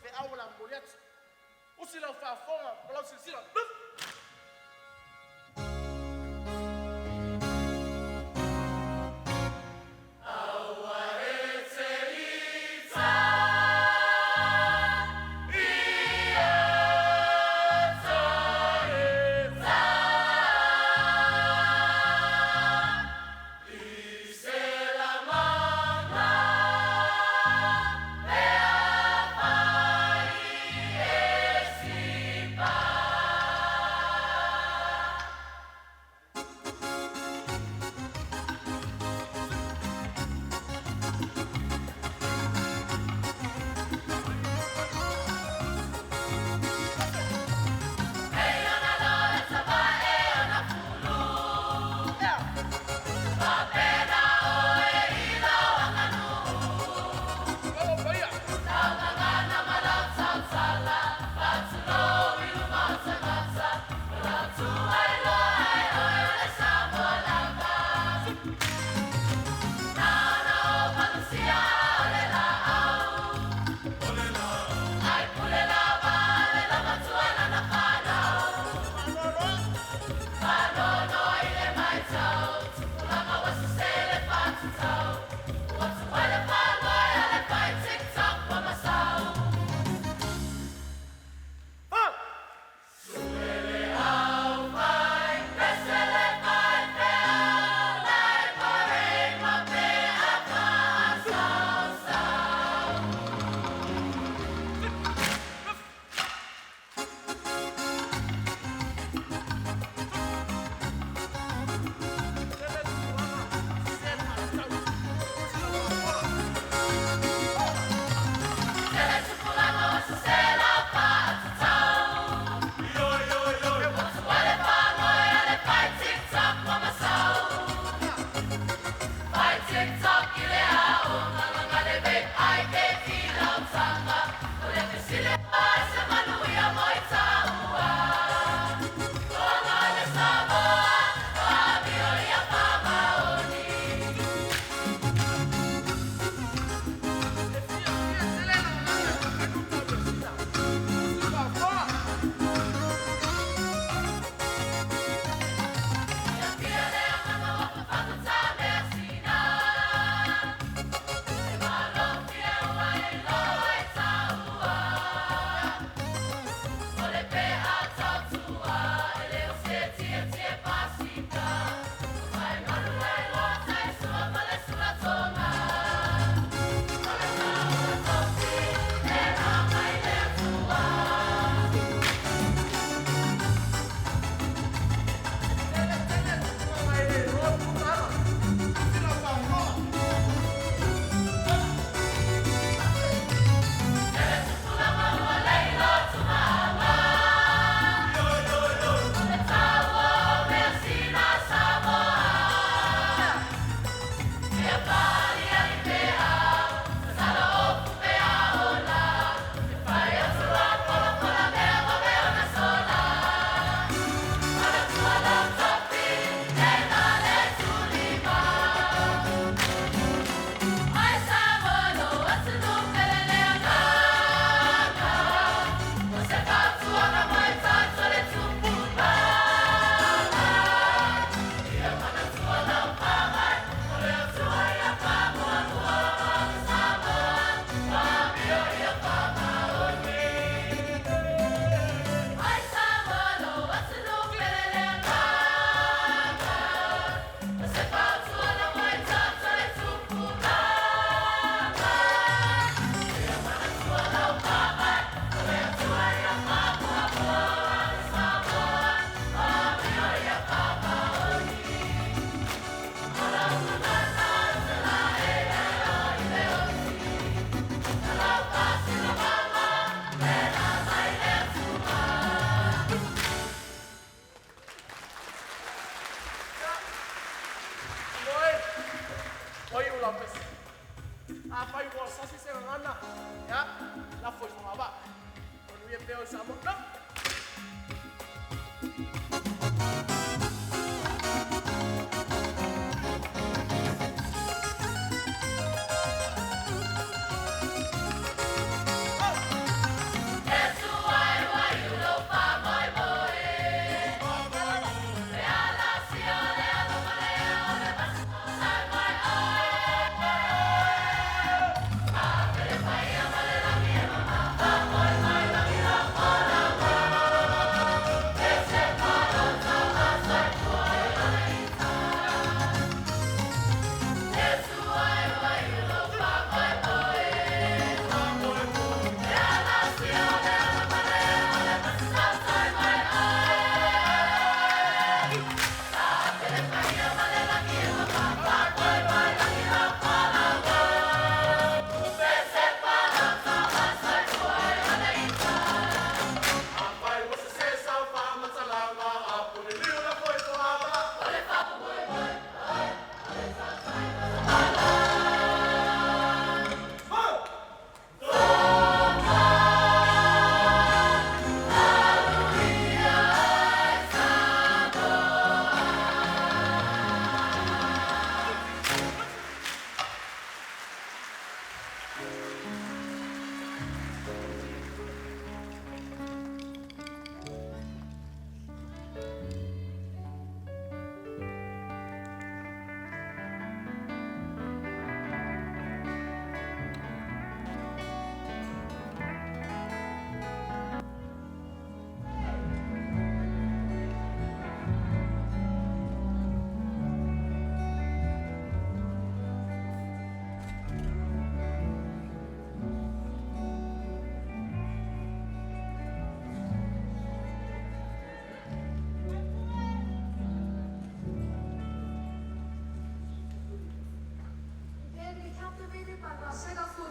Feau o le a momoli atu. Usi lau faafofoga ma lau silasila.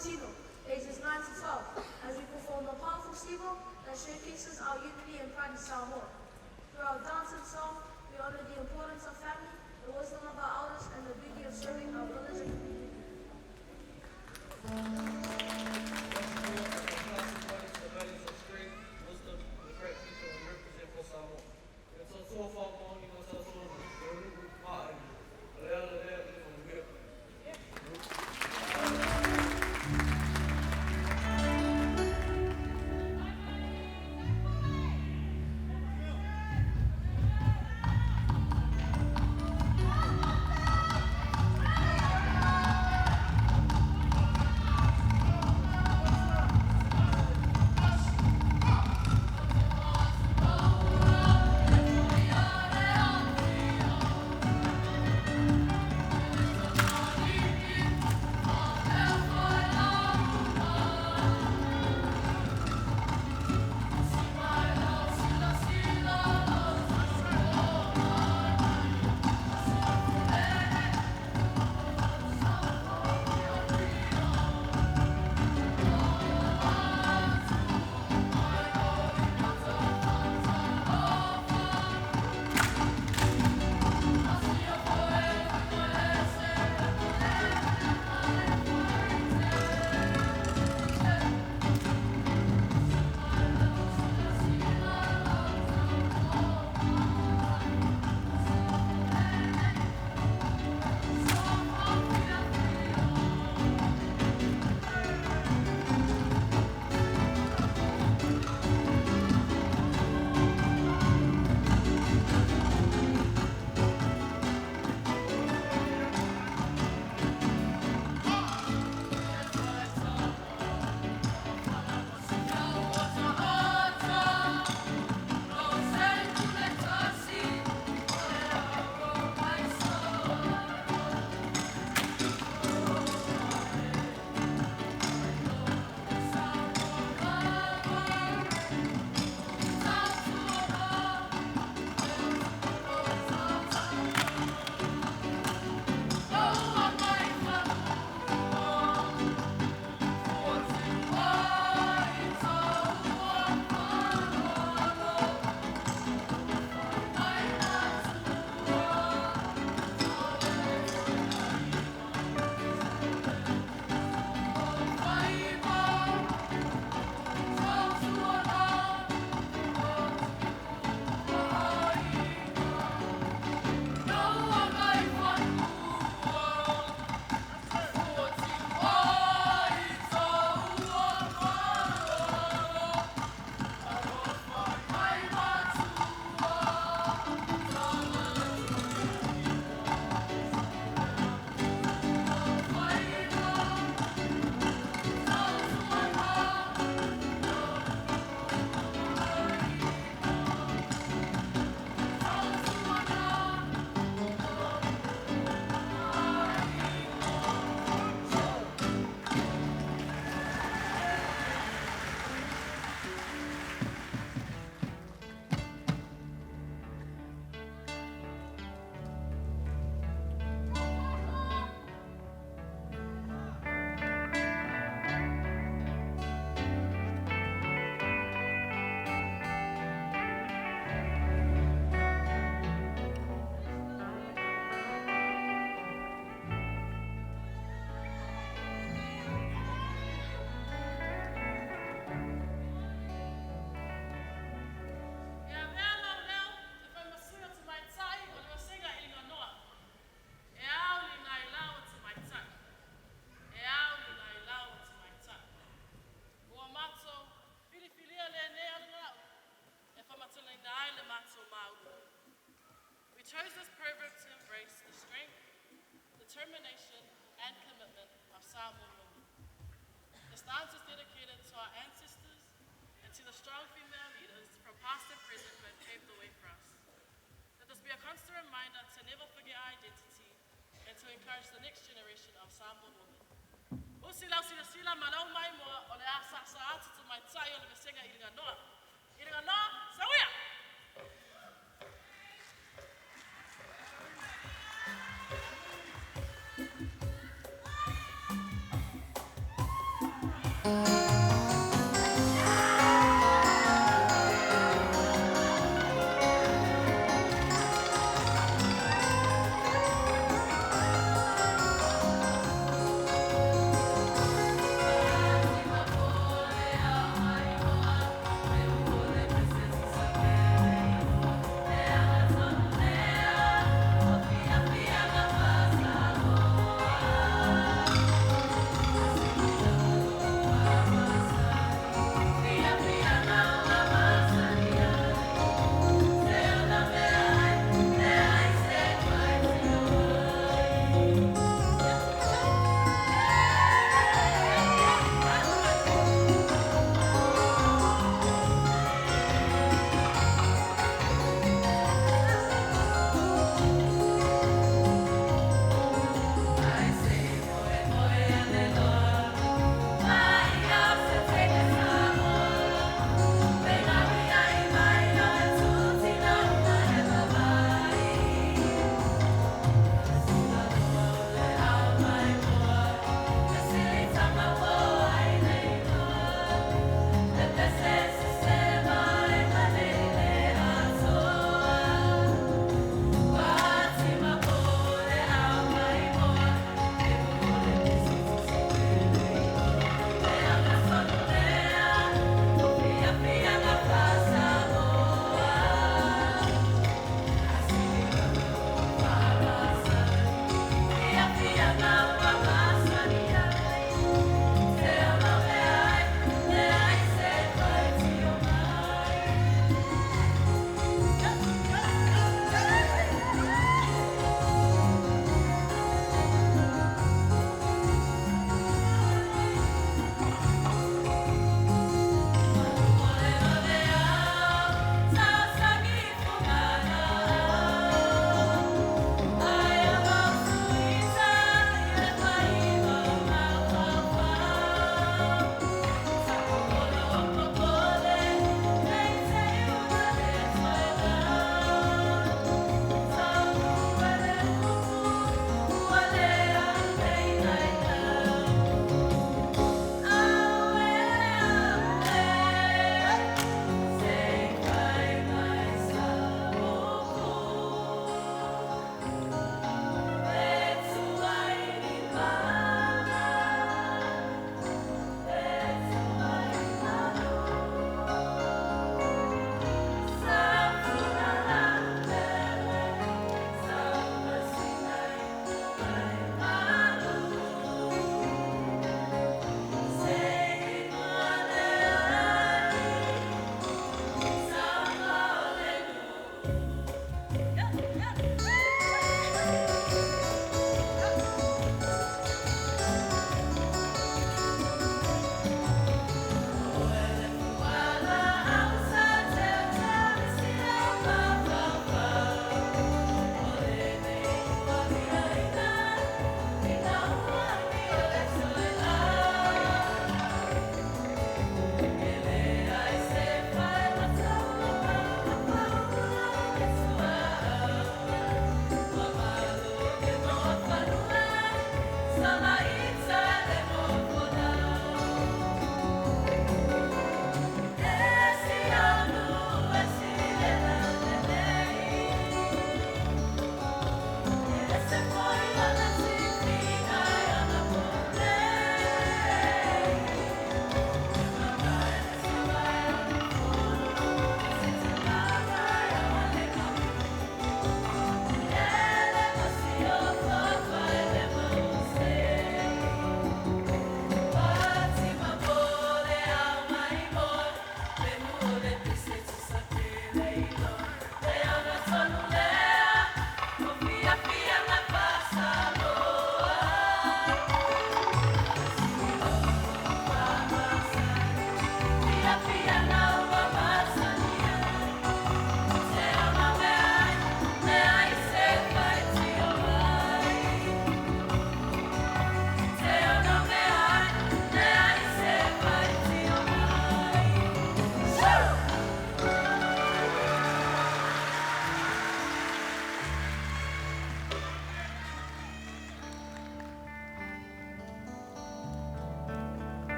Tino, ages 9 to 12, as we perform a powerful sigo that showcases our unity and pride in Samoa. Through our dance and song, we honor the importance of family, the wisdom of our elders, and the beauty of serving our village and community. We chose this proverb to embrace the strength, determination, and commitment of Samoan women. This dance is dedicated to our ancestors and to the strong female leaders from past and present who have paved the way for us. Let this be a constant reminder to never forget our identity and to encourage the next generation of Samoan women. O si lau sila sila malau mai moa o le asa asa atu te mai tai o le vesenga i linga noa. I linga noa, sawia!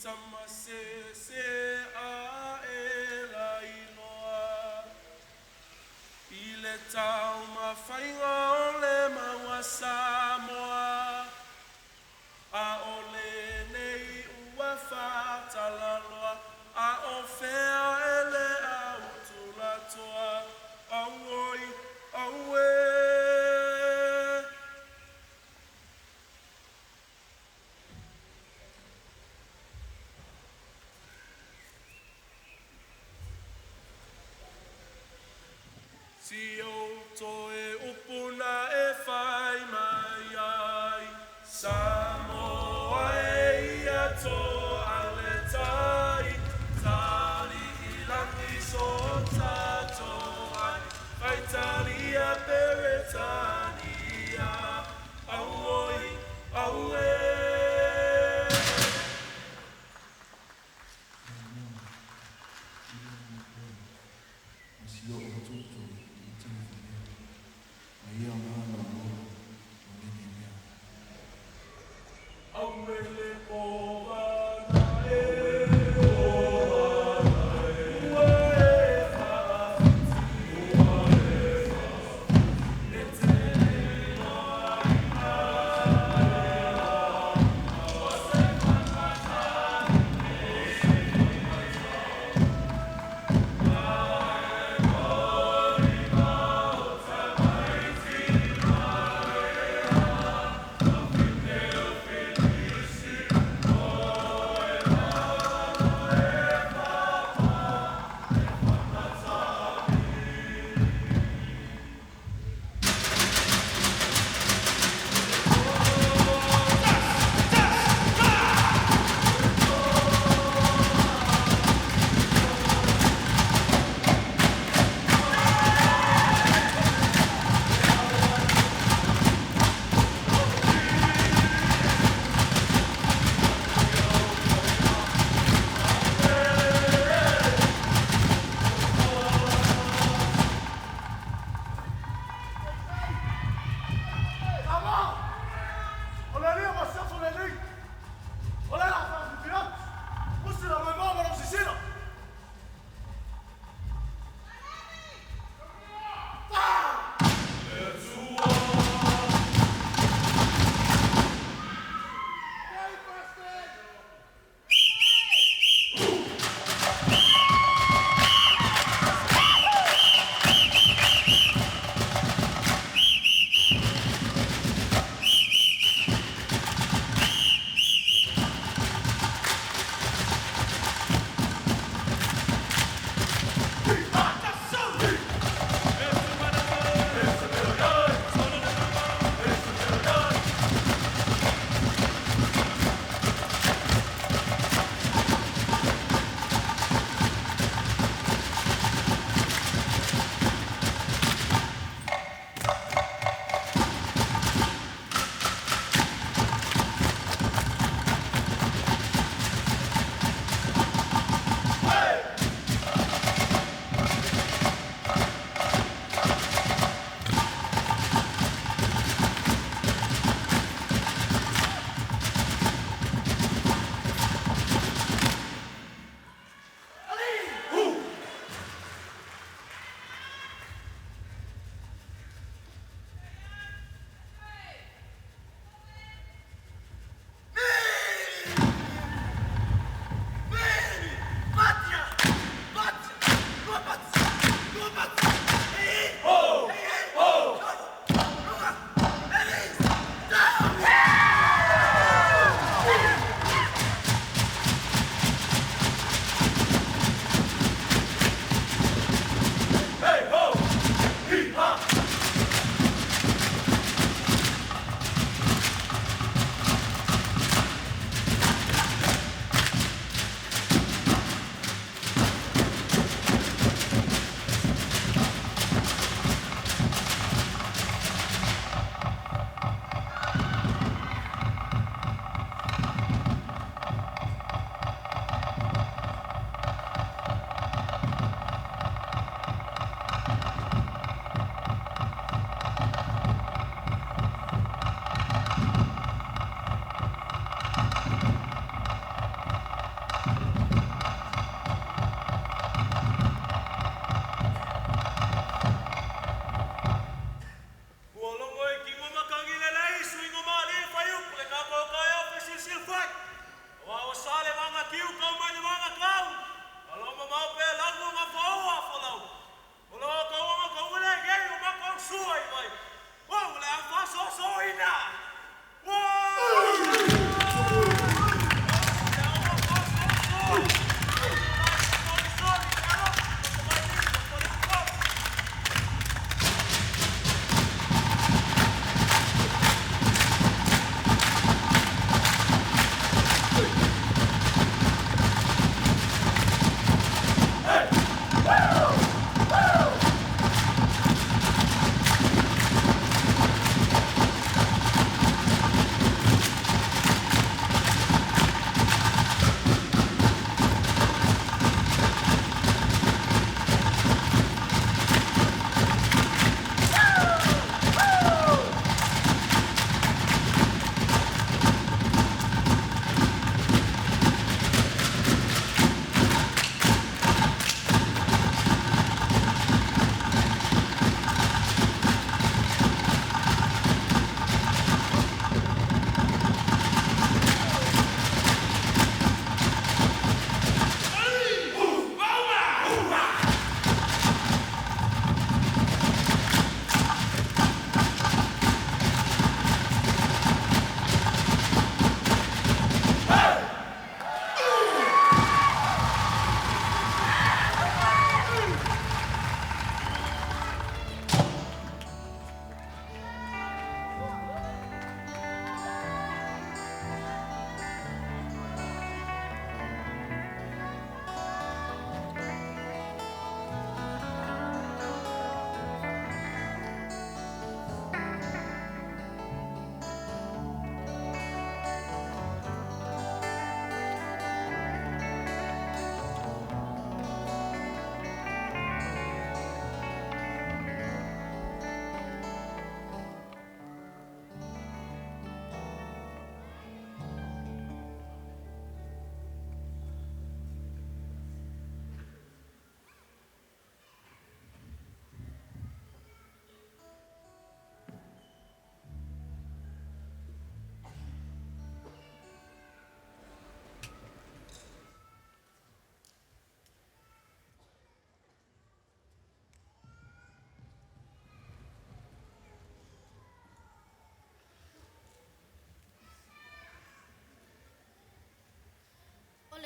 tama se se a e la iloa. I le taumafaiga o le maua Samoa. A o lenei ua faatalaloa a o fea e le autulatoa. Auoi, aue. Si ou toe upu na e fai mai.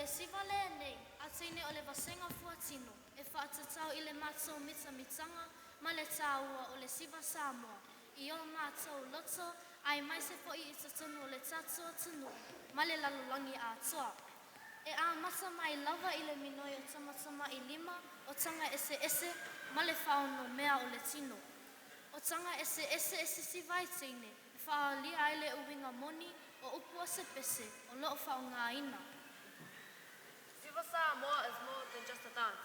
O le siva lenei a teine o le vasega fuatino e faatatau i le matou mitamitaga ma le tāua o le siva Samoa i o matou loto aemaise foi i totonu o le tatou atunuu ma le lalolagi atoa. E amata mai lava i le minoi o tamatamailima o taga eseese ma le faaonomea o le tino. O taga eseese e sisiva ai teine e faaaolia ai le uiga moni o upu o se pese o loo faaaogaina. Siva Samoa is more than just a dance.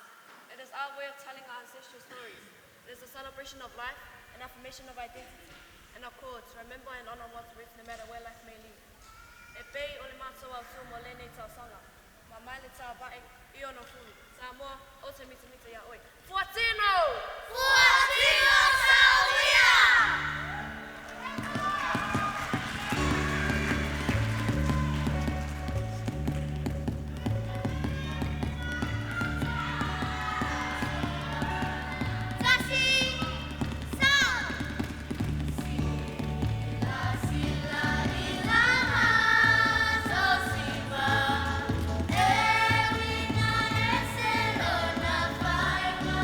It is our way of telling our ancestral stories. It is a celebration of life, an affirmation of identity, and a call to remember and honor one's roots no matter where life may lead. E pei o le matou autū mo lenei tausaga. Ma mai le tā vae i ono fulu. Samoa, o te mitamita ia oe. Fuatino! Fuatino Sauia! Tasi! Sau! Sila ilama sosiva Ewina ese lona faiva.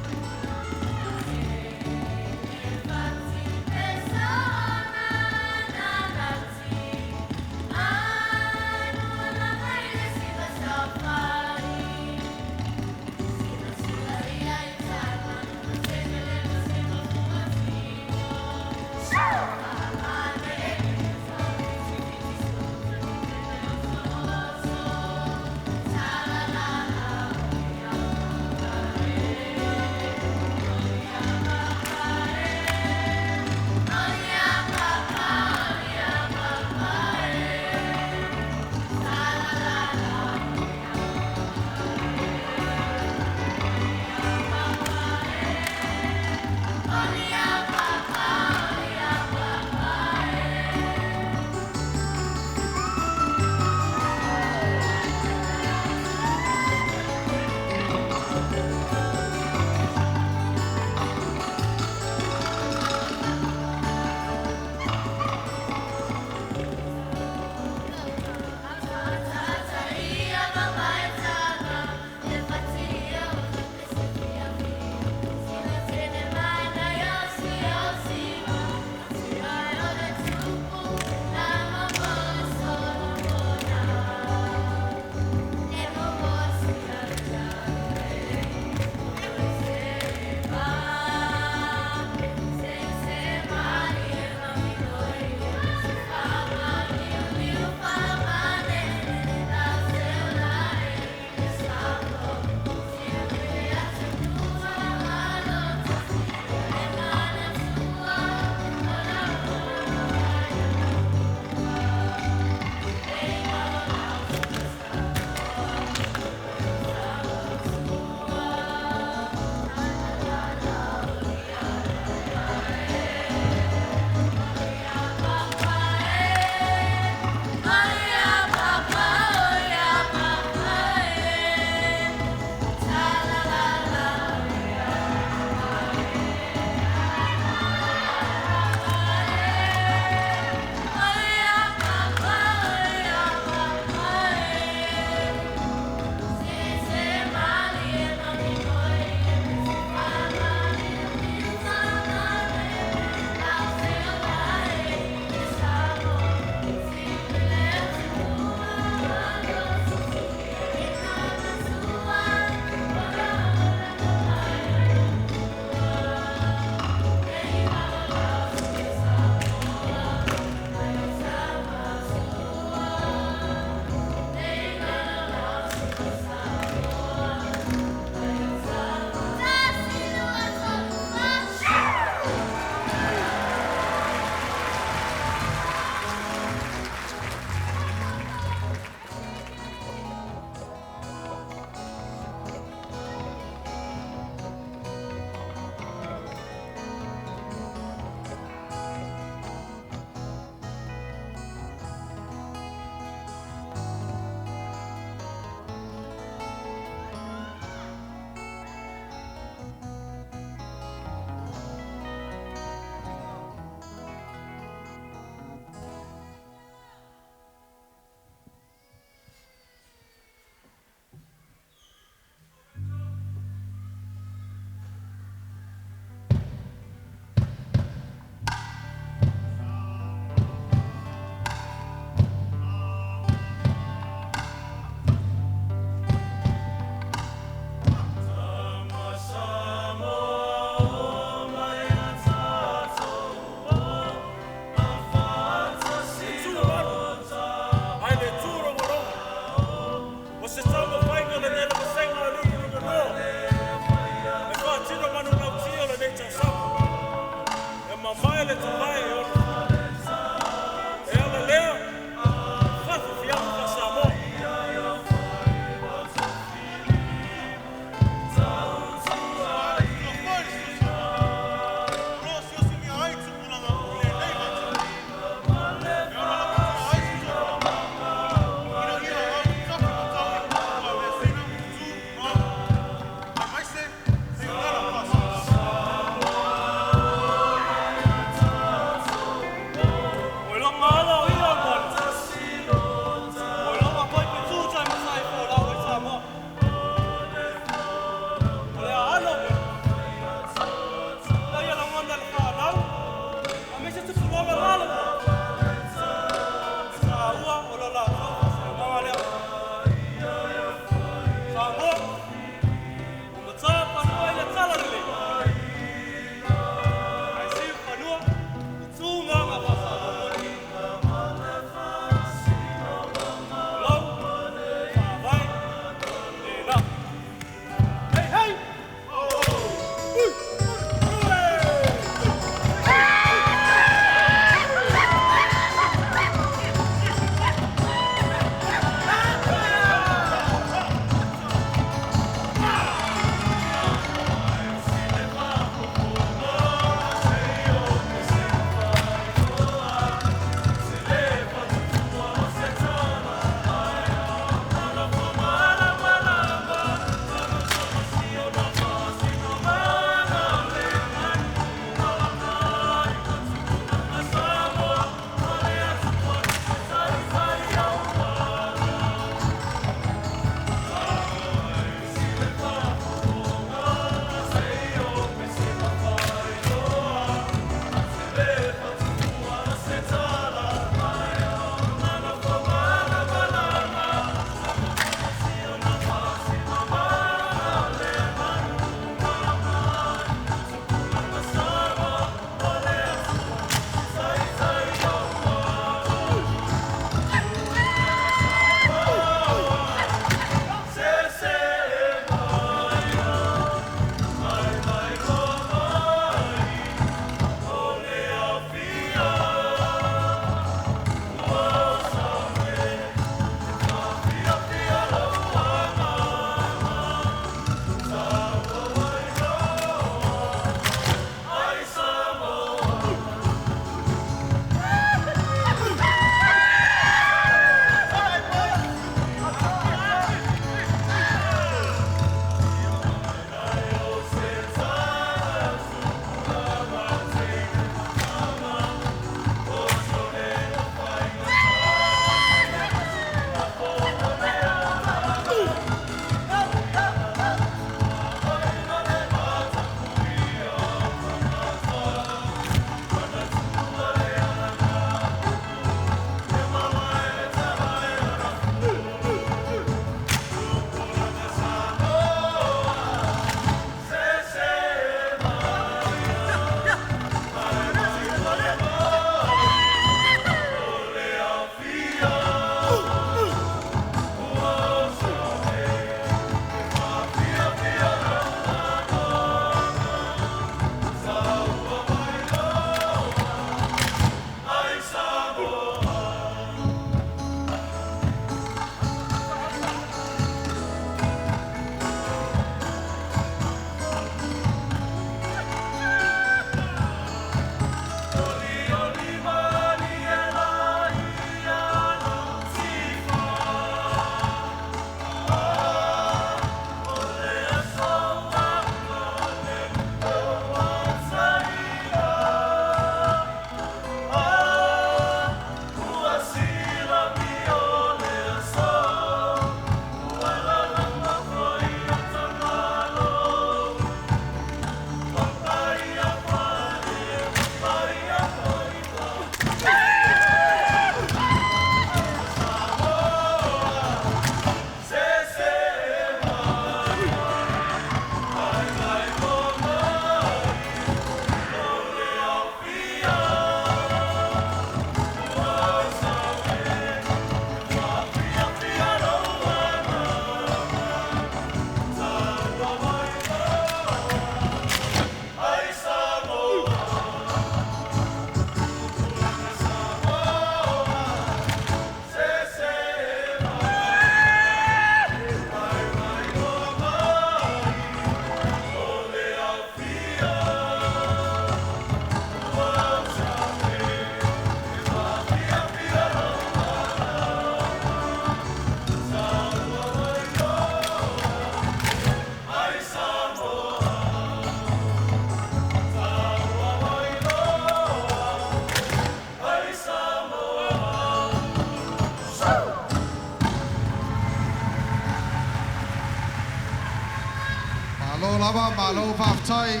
Malo lava, malo faafetai.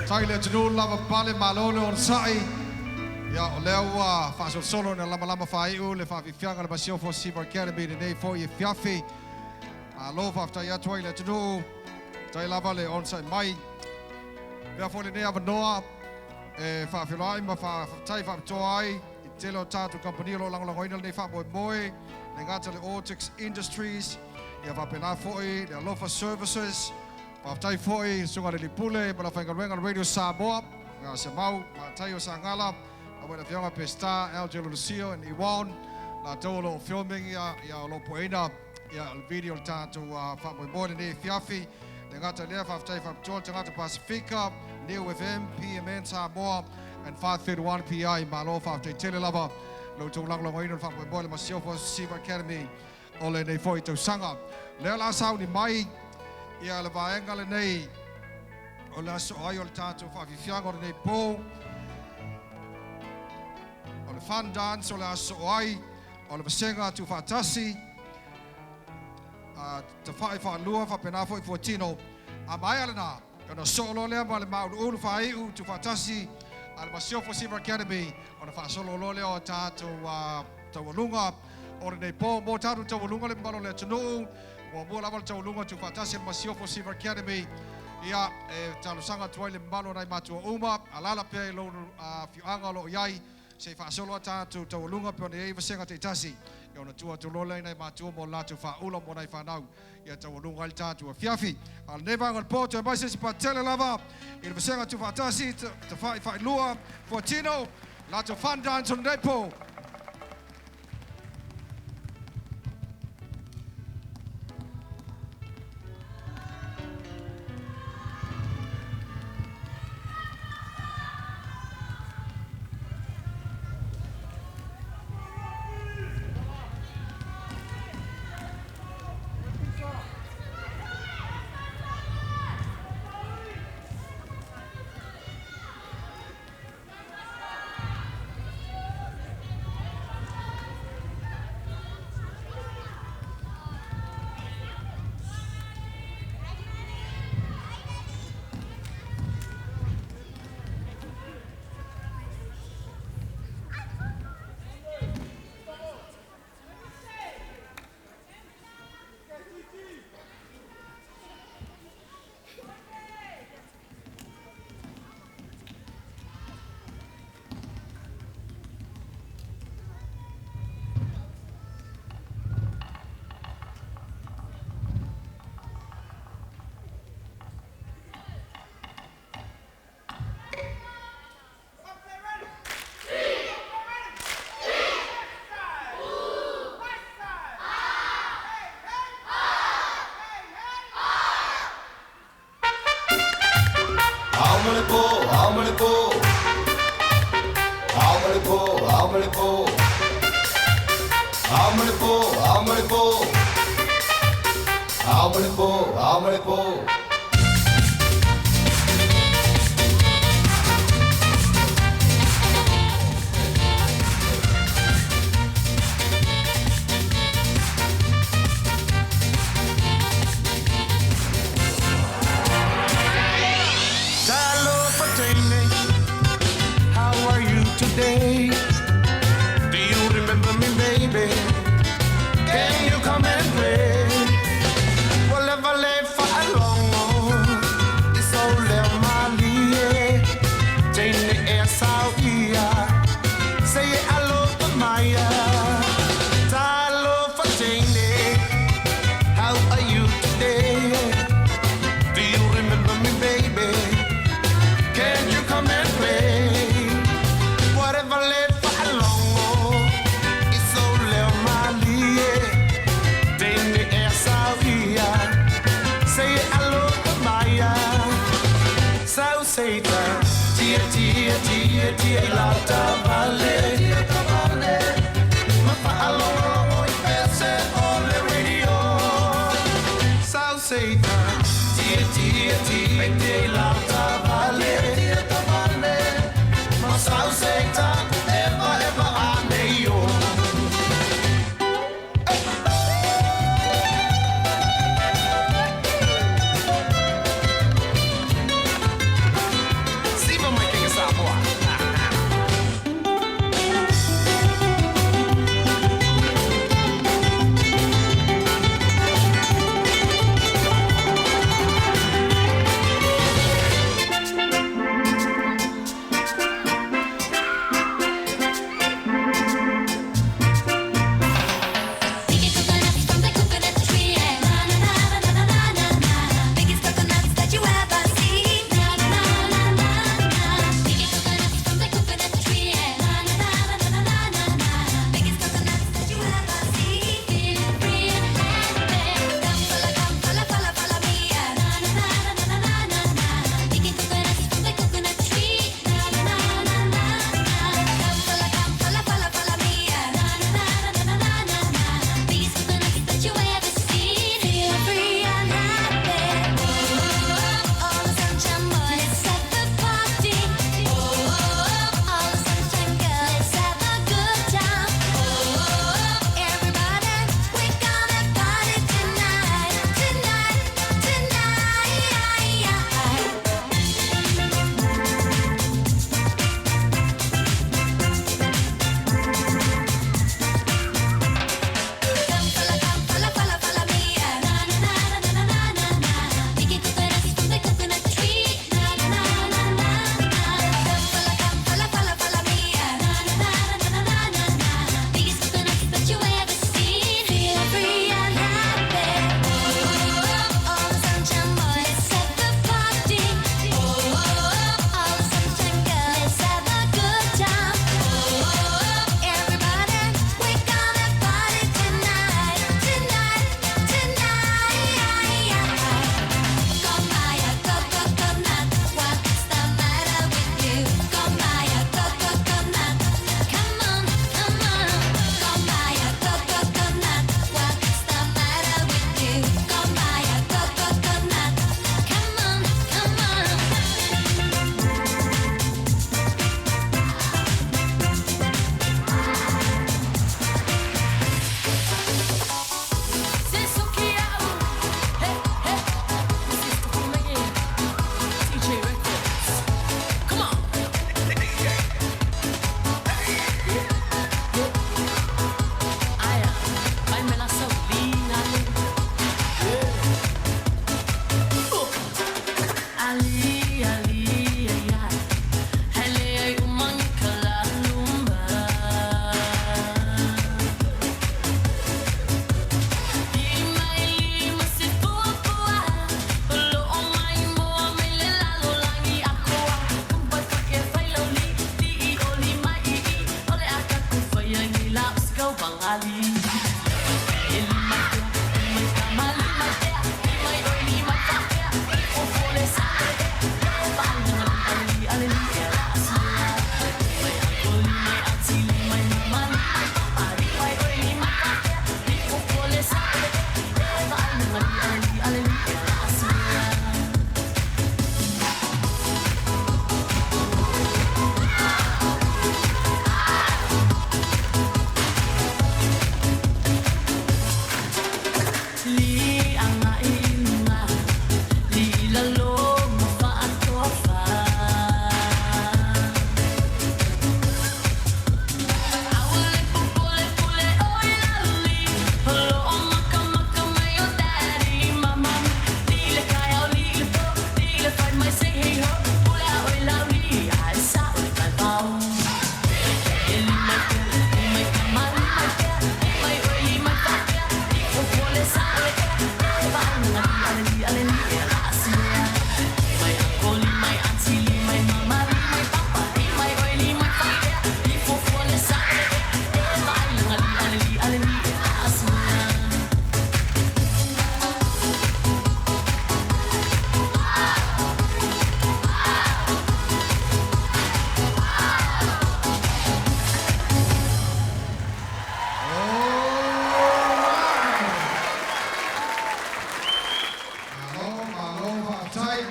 Tai le atunuu le lavapapale, malo le onosai. Ia, o lea ua faasolosolo ina lamalama faaiu le faafiafiaga a le Masiofo Siva Academy i lenei foi afiafi. Malo faafetai atu ai i le atunuu, tai lava le onosai mai. Avea foi lenei avanoa e faafeiloai ma faafetai faapitoa ai i le tele o tatou kamupani o lo o lagolagoina lenei faamoemoe, le gata i le Ortex Industries, ia faapena foi le Alofa Services. Faafetai foi i le Susuga i le Alii Pule ma le aufaigaluega a le Radio Samoa, ia Semau, Mataio Sagala, aua le Afioga Peseta, Algelo Lucio and Iwan, latou o lo o filming ia, ia o lo o pueina ia le video o le tatou faamoemoe lenei afiafi. Le gata i lea, faafetai faapitoa le tagata Pasifika, Niu FM, PMN Samoa and 531 PI. Malo faafetai tele lava lo outou lagolagoina o le faamoemoe o le Masiofo Siva Academy o lenei foi tausaga. Lea o le a sauni mai ia le vaega lenei o le aso ai o le tatou faafiafiaga o lenei po. O le fun dance o le aso ai o le vasega tuufaatasi a tafai faalua faapena foi fuatino. A maea lena, ona soo loa lea ma le mauluulu faaiu tuufaatasi a le Masiofo Siva Academy ona faasolo loa lea o tatou taualuga o lenei po. Mo tatou taualuga le mamalu o le atunuu, muamua lava le taualuga tuufaatasi a le Masiofo Siva Academy. Ia, e talosaga atu ai le mamalu o nai matua uma, alaala pea i lou afioaga o lo o i ai, se i faasolo a tatou taualuga pei ona i ai vasega taitasi. Ia ona tuu atu loa lea i nai matua mo le latou faaula mo nai fanau ia taualuga ai le tatou afiafi. A o lenei vaega o le po, toe mai se isi patele lava i le vasega tuufaatasi, tafa'i fa'ilua, fuatino, latou fun dance o lenei po. Ao ma le po, ao ma le po, ao ma le po, ao ma le po, ao ma le po, ao ma le po, ao ma le po. Talofa teine, how are you today? Do you remember me, baby? Can you come and play? Ua leva le faalogo, i sou leo malie. Teine ea sau ia, sei e alofa mai ia. Talofa teine, how are you today? Do you remember me, baby? Can you come and play? Whatever le faalogo, i sou leo malie. Teine ea sau ia, sei e alofa mai ia. Sau seita, tia tia tia tia i lauta vale. Ma faalogologo i pese o le radio. Sau seita, tia tia tia tia i lauta vale. Ma sau seita, eva eva ane yo.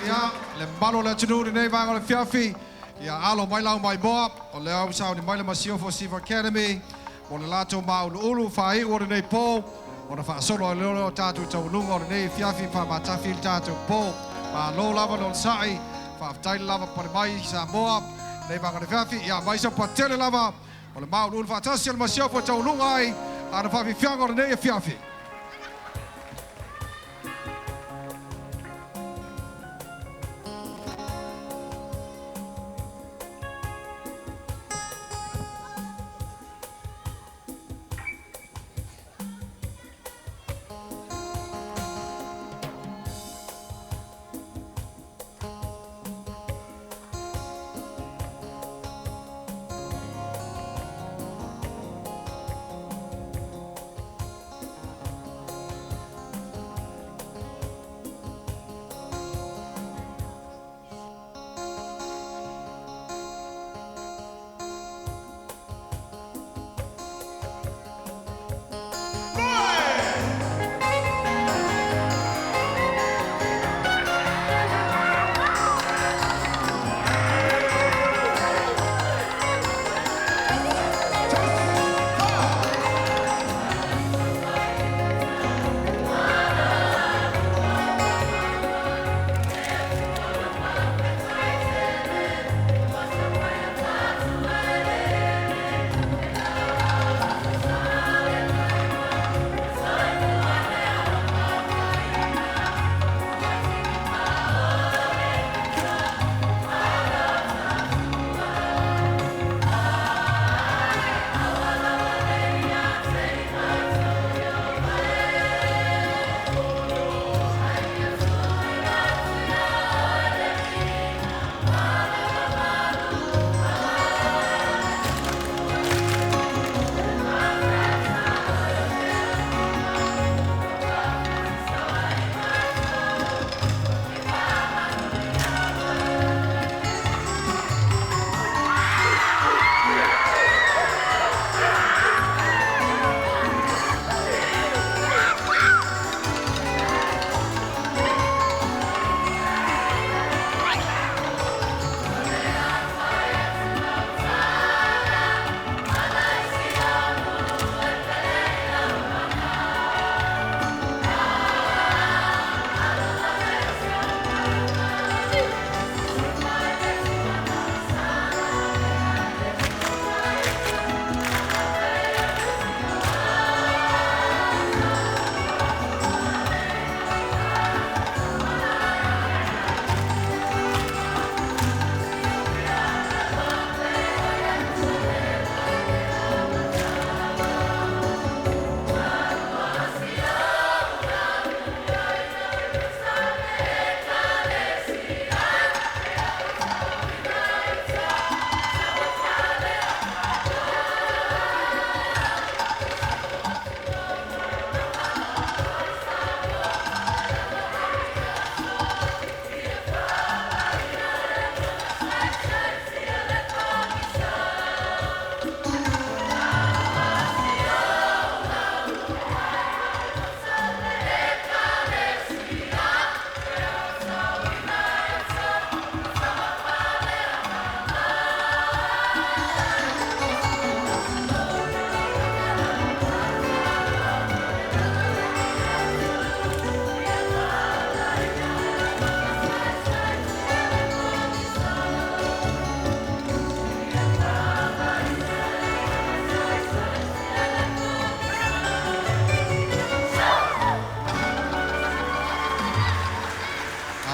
Ia, le mamalu o le atunuu i lenei vaega o le afiafi, ia alo mai lau maimoa, o lea ua sauni mai le Masiofo Siva Academy mo le latou māuluulu faaiu o lenei po, ona faasolo ai loa lea o tatou taualuga o lenei afiafi ma faamatafi ai le tatou po. Malo lava le onosai, faafetai le lavapapale mai Samoa i lenei vaega o le afiafi. Ia aumai se patele lava o le māuluulu faatasi o le Masiofo e taualuga ai ana faafiafiaga o lenei afiafi.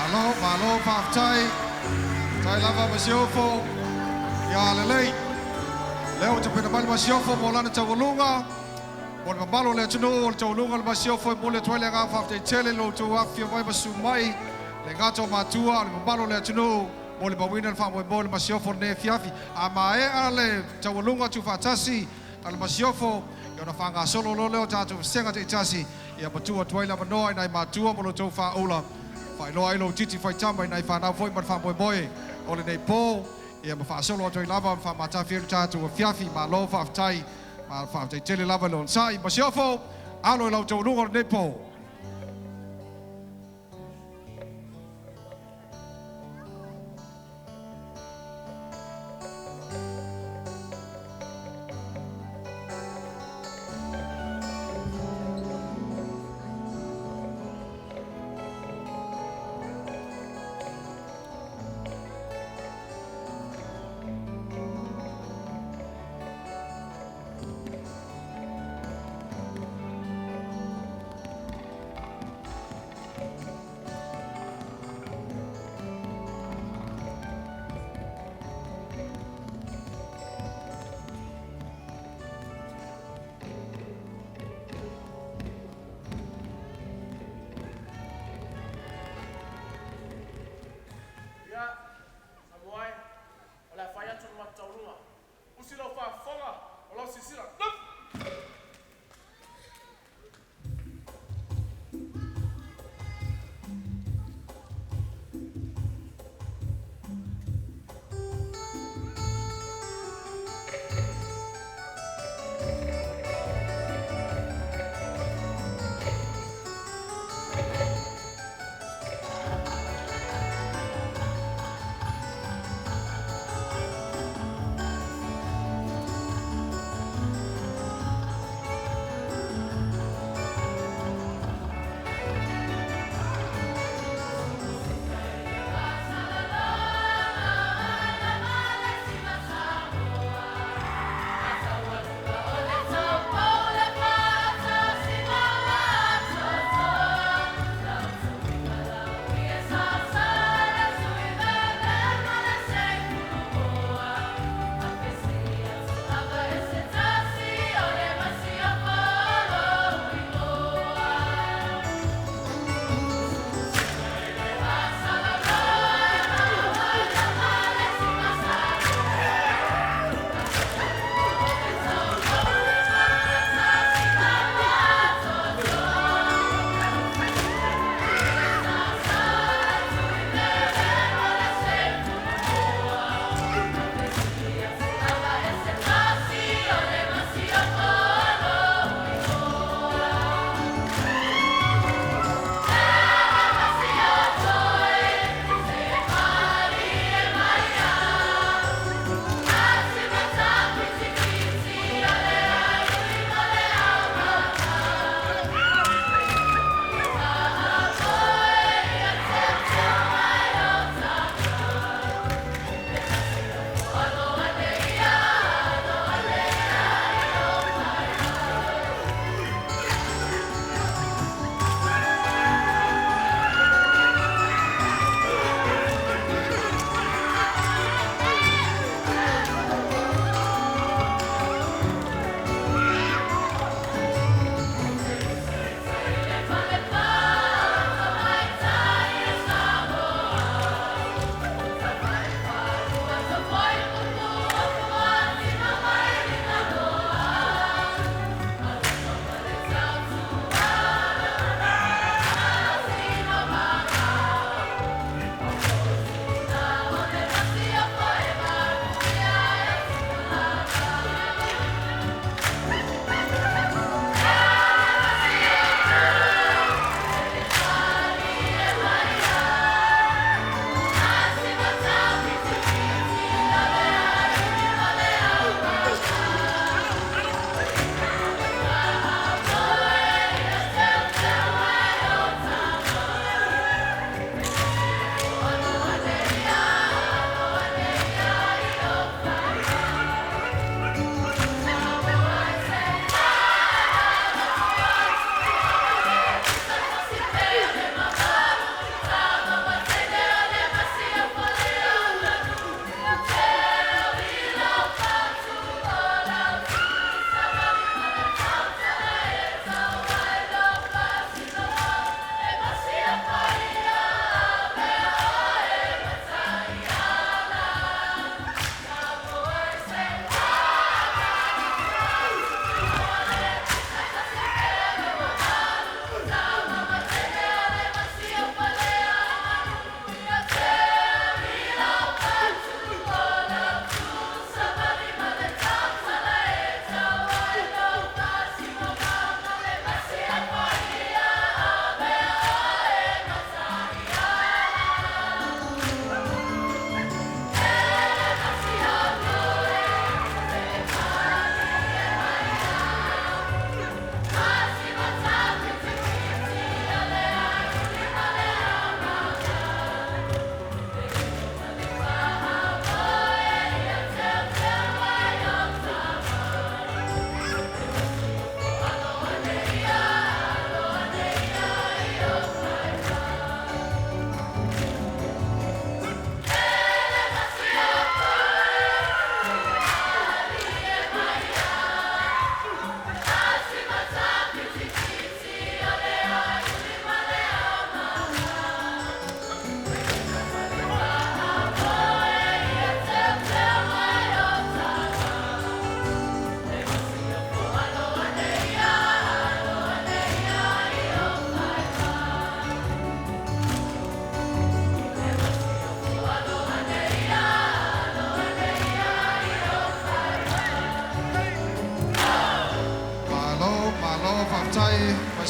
Malo, malo, faafetai. Faafetai lava Masiofo. Ia lelei. Lea ua tapena mai le Masiofo mo lana taualuga. Mo le mamalu o le atunuu o le taualuga o le Masiofo e momoli atu ai le agaga faafetai tele i lo outou afifio mai ma susu mai, le gata o matua a o le mamalu o le atunuu mo le mauina o le faamoemoe o le Masiofo i lenei afiafi. A maea le taualuga tuufaatasi a le Masiofo, ia ona faagasolo loa lea o tatou vasega taitasi, ia ma tuu atu ai le avanoa i nai matua mo lo outou faaula, faailoa ai lou titi faitama i nai fanau foi ma le faamoemoe o lenei po, ia ma faasolo atu ai lava ma faamatafi ai le tatou afiafi. Malo faafetai, ma faafetai tele lava i le onosai. Masiofo, alo i lau taualuga o lenei po.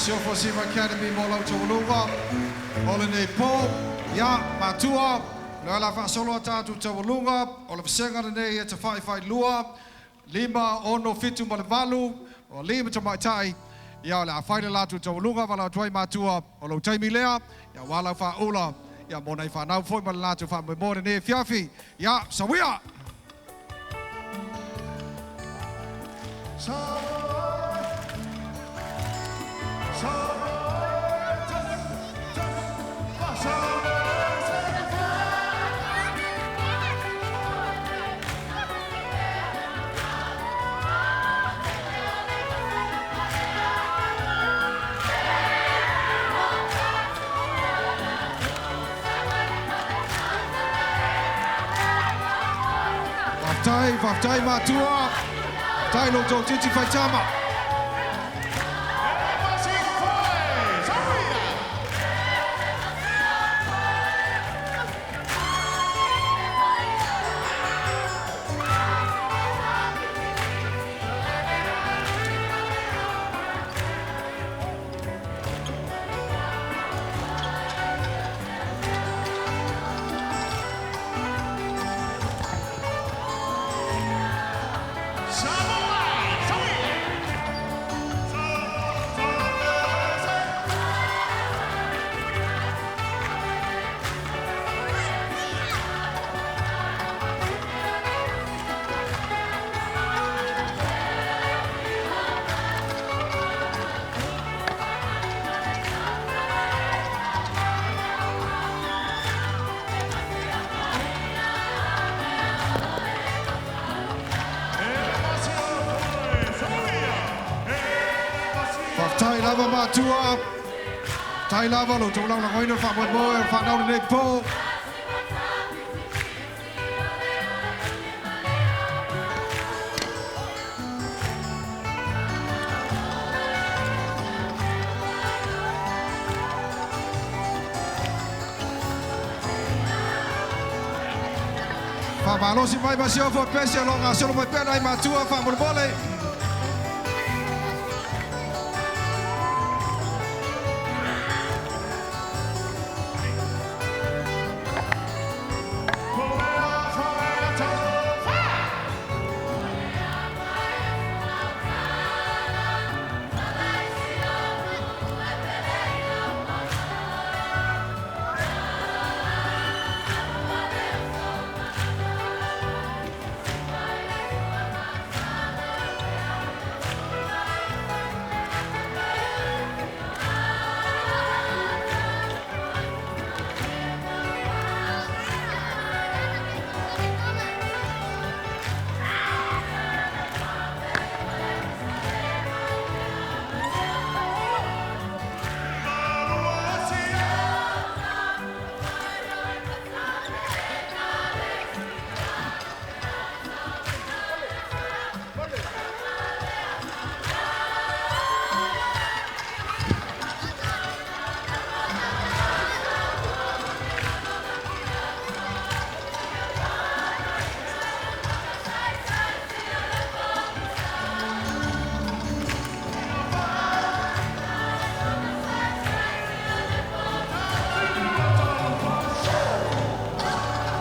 Masiofo Siva Academy mo lau taualuga o lenei po. Ia, matua, le la faasolo a tatou taualuga o le vasega lenei e tafa'ifa'i lua, 5, 6, 7 ma le 8, o alii ma tamaitai. Ia, o le a fai le latou taualuga valaau atu ai matua o lou taimi lea, ia ua lau faaula, ia mo nai fanau foi ma le latou faamoemoe lenei afiafi. Ia, sauia. Faafetai, faafetai matua. Tai lo tou titi faitama. Faafetai lava matua. Tai lava lo tou lagolagoina o le faamoemoe o le fanau lenei po. Faamalosi mai Masiofo pesi o lo gasolo mai pea nai matua faamolemole.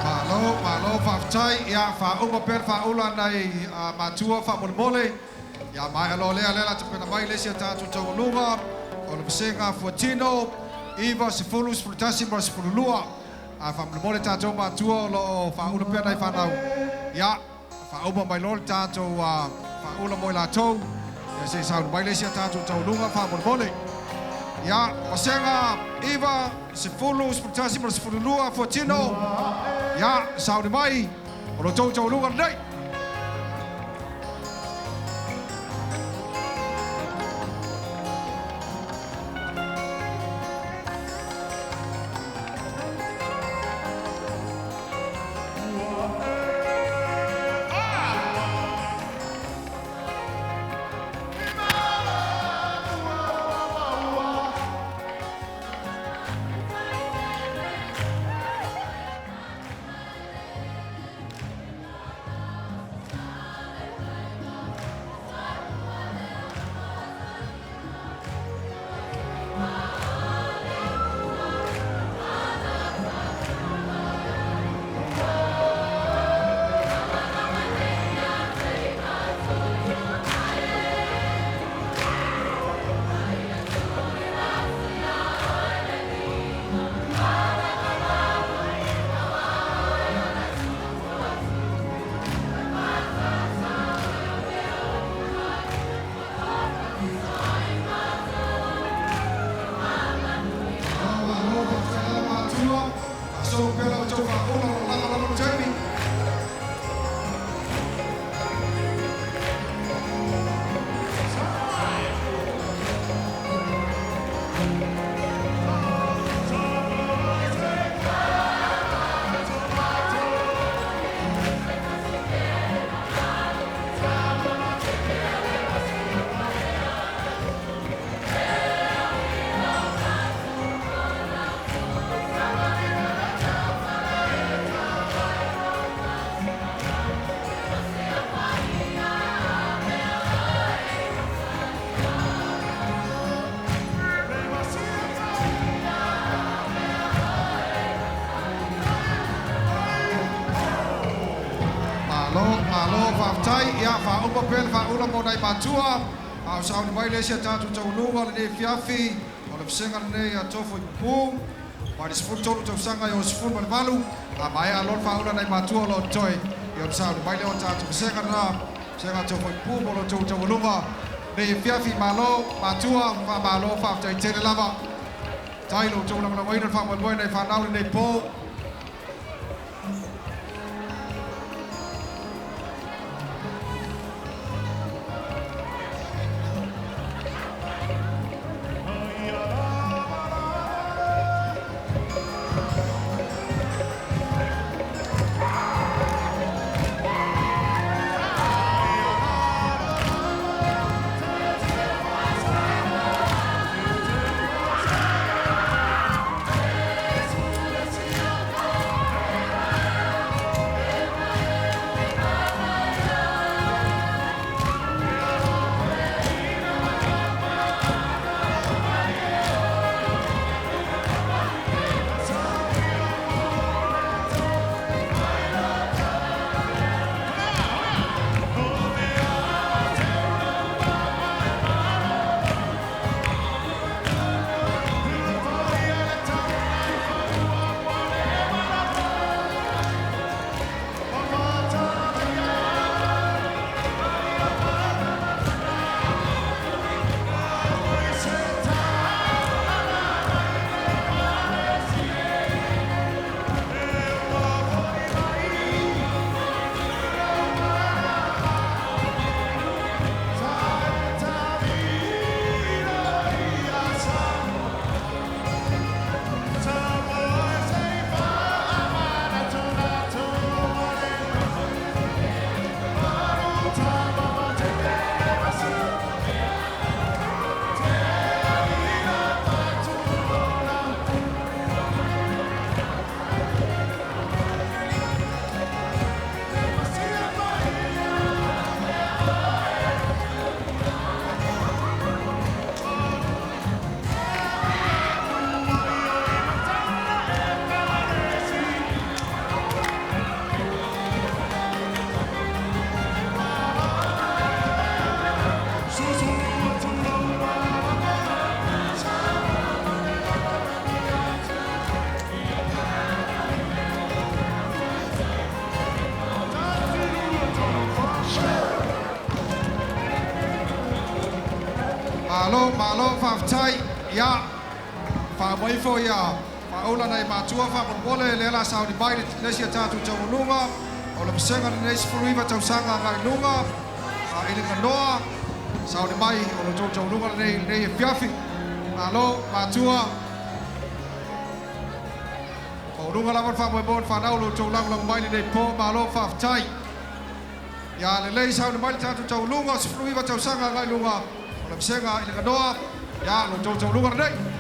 Malo, malo, faafetai. Ia, faauma pea le faaula nai matua faamolemole. Ia, maea loa lea lea la tapena mai le isi a tatou taualuga o le vasega fuatino 9, 10, 11 ma le 12. A faamolemole tatou matua o loo faaula pea nai fanau. Ia, faauma mai loa le tatou faaula mo i latou. Ia, se i sauni mai le isi a tatou taualuga faamolemole. Ia, vasega 9, 10, 11 ma le 12 fuatino. Ia, sauni mai o lo tou taualuga lenei. Malo faafetai, ia faauma pea le faaula mo nai matua. A o sauni mai le isi a tatou taualuga lenei afiafi, o le vasega lenei a Tofo i Pupū, mai le 13 tausaga e o 18, a maea loa le faaula nai matua o lo o totoe, ia ona sauni mai lea o tatou vasega lena, vasega a Tofo i Pupū mo lo outou taualuga lenei afiafi. Malo matua, faamalo faafetai tele lava. Tai lo outou lagolagoina le faamoemoe nai fanau lenei po. Malo, malo, faafetai. Ia, faamaifo ia faaula nai matua faamolemole lea la sauni mai le isi a tatou taualuga o le vasega lenei 19 tausaga agai luga a i le ganoa sauni mai o le tou taualuga lenei lenei afiafi. Malo, matua. Maualuga lava le faamoemoe o le fanau lo outou lagolago mai lenei po, malo faafetai. Ia lelei sauni mai le tatou taualuga o 19 tausaga agai luga o le vasega i le ganoa, ia lo outou taualuga lenei.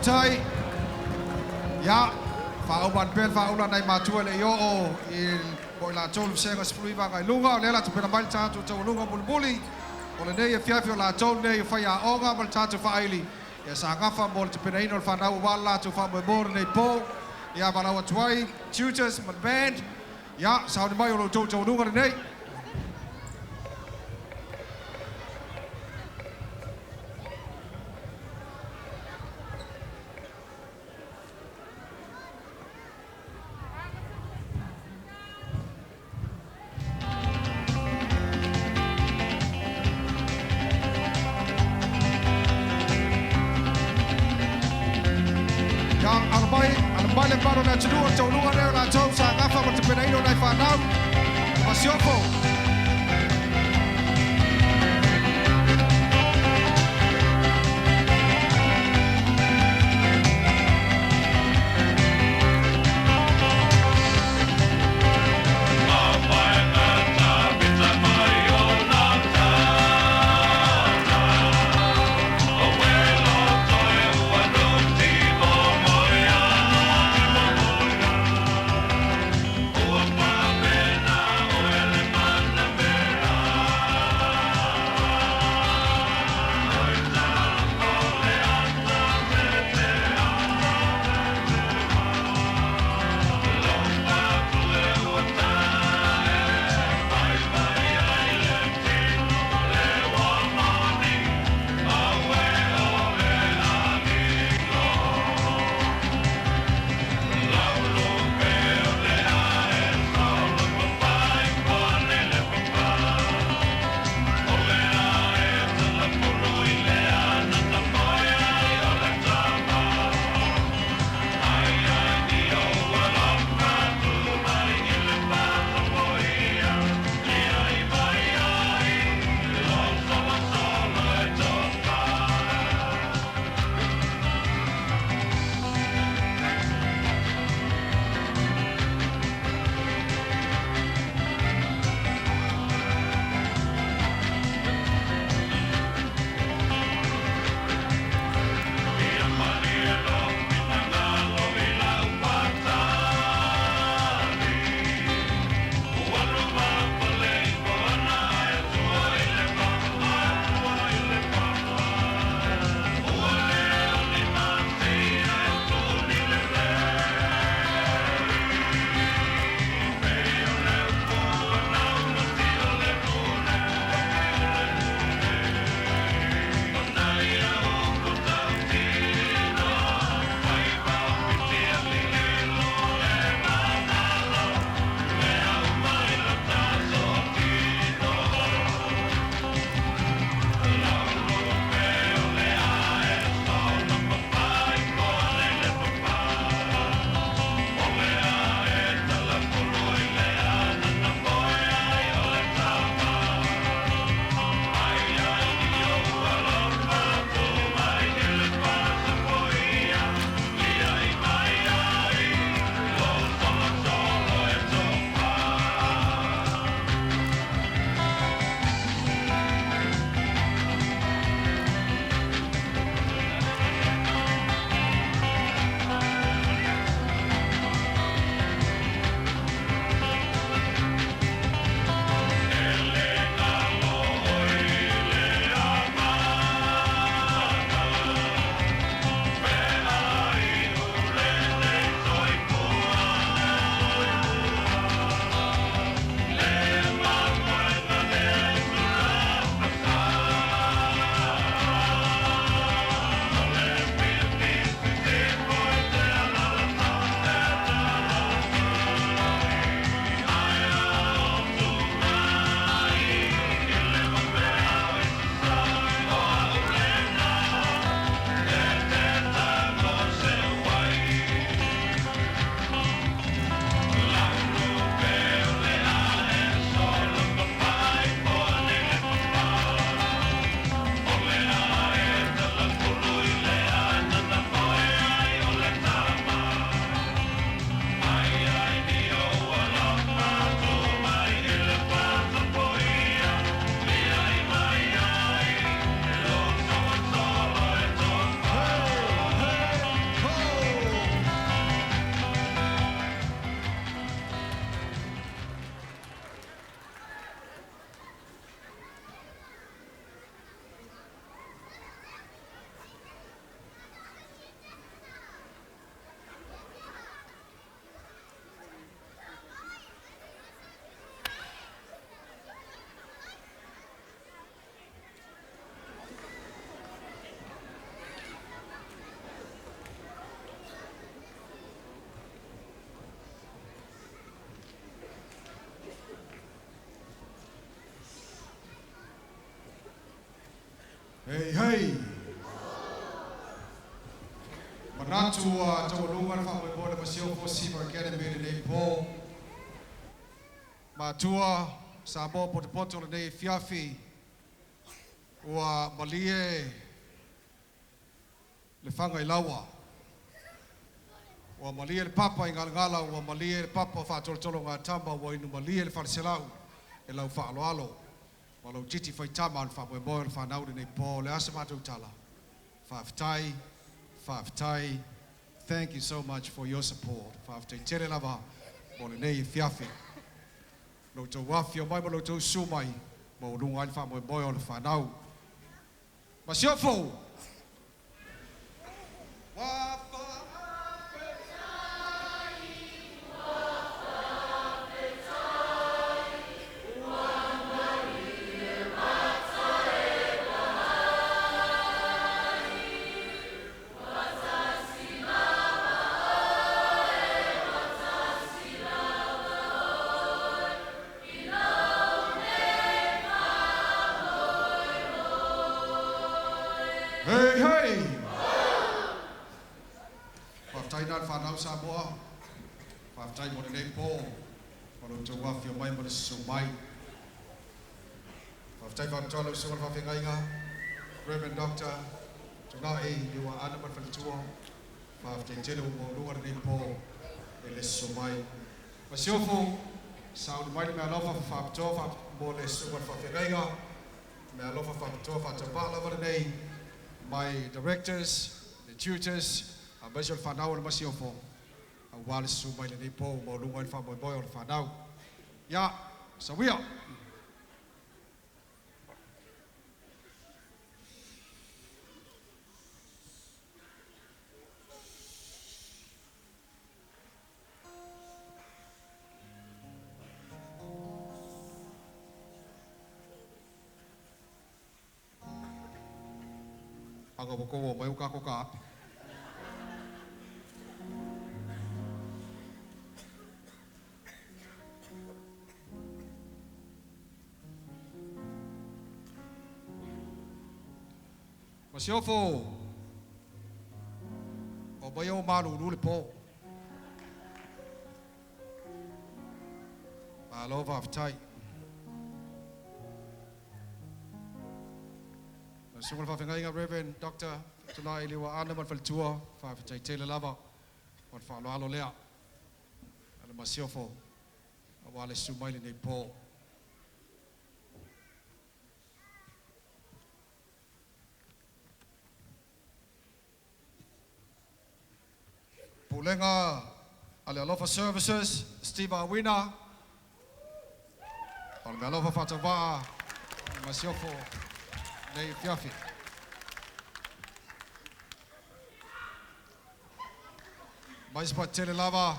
Faafetai. Ia, faauma atu pea le faaula nai matua e le i oo i mo i latou le vasega 19 agai luga, o lea o le a tapena mai le tatou taualuga mulimuli o lenei afiafi o latou nei o faiaoga ma le tatou faaili. Ia sa gafa mo le tapenaina o le fanau aua le latou faamoemoe o lenei po. Ia valaau atu ai tutors ma le band. Ia, sauni mai o lo outou taualuga lenei. Ia, alo mai, alo mai le mamalu o le atunuu, o le taualuga lenei o latou sa gafa ma le tapenaina o nai fanau. Masiofo. Hey, hey! Manatu a taualuga le faamoemoe le Masiofo Siva Academy lenei po. Matua Samoa potopoto lenei afiafi ua malie le faga i laua. Ua malie le papa i galagala, ua malie le papa faatolotologatama, ua inu malie le faleselau e lau faaaloalo ma lou titi faitama o le faamoemoe o le fanau lenei po. O le a se matou tala? Faafetai, faafetai. Thank you so much for your support. Faafetai tele lava mo lenei afiafi. Lo outou afifio mai ma lo outou susu mai maualuga ai le faamoemoe o le fanau. Masiofo! Hey, hey! Faafetai na le fanau Samoa. Faafetai mo lenei po. Ma lo outou afifio mai ma le susu mai. Faafetai faapitoa lau susuga i le faafeagaiga, Reverend Doctor Tuna'i Liuaana ma le faletua. Faafetai tele ua maualuga lenei po e le susu mai. Masiofo, sauni mai le meaalofa faapitoa mo le susuga i le faafeagaiga. Meaalofa faapitoa faatauvaa lava lenei mai directors, the tutors, aemaise o le fanau o le Masiofo, aua le susu mai lenei po ua maualuga ai le faamoemoe o le fanau. Ia, sauia! Aga ua kou mai o kako ka api. Masiofo, o mai o malulu le po. Malo faafetai. Lau susuga i le faafeagaiga Reverend Doctor Tuna'i Liuaana ma le faletua, faafetai tele lava mo le faaaloalo lea a le Masiofo aua le susu mai lenei po. Pulega a le Alofa Services, Steve Awina, o le meaalofa faatauvaa le Masiofo nei afiafi. Mai se patele lava.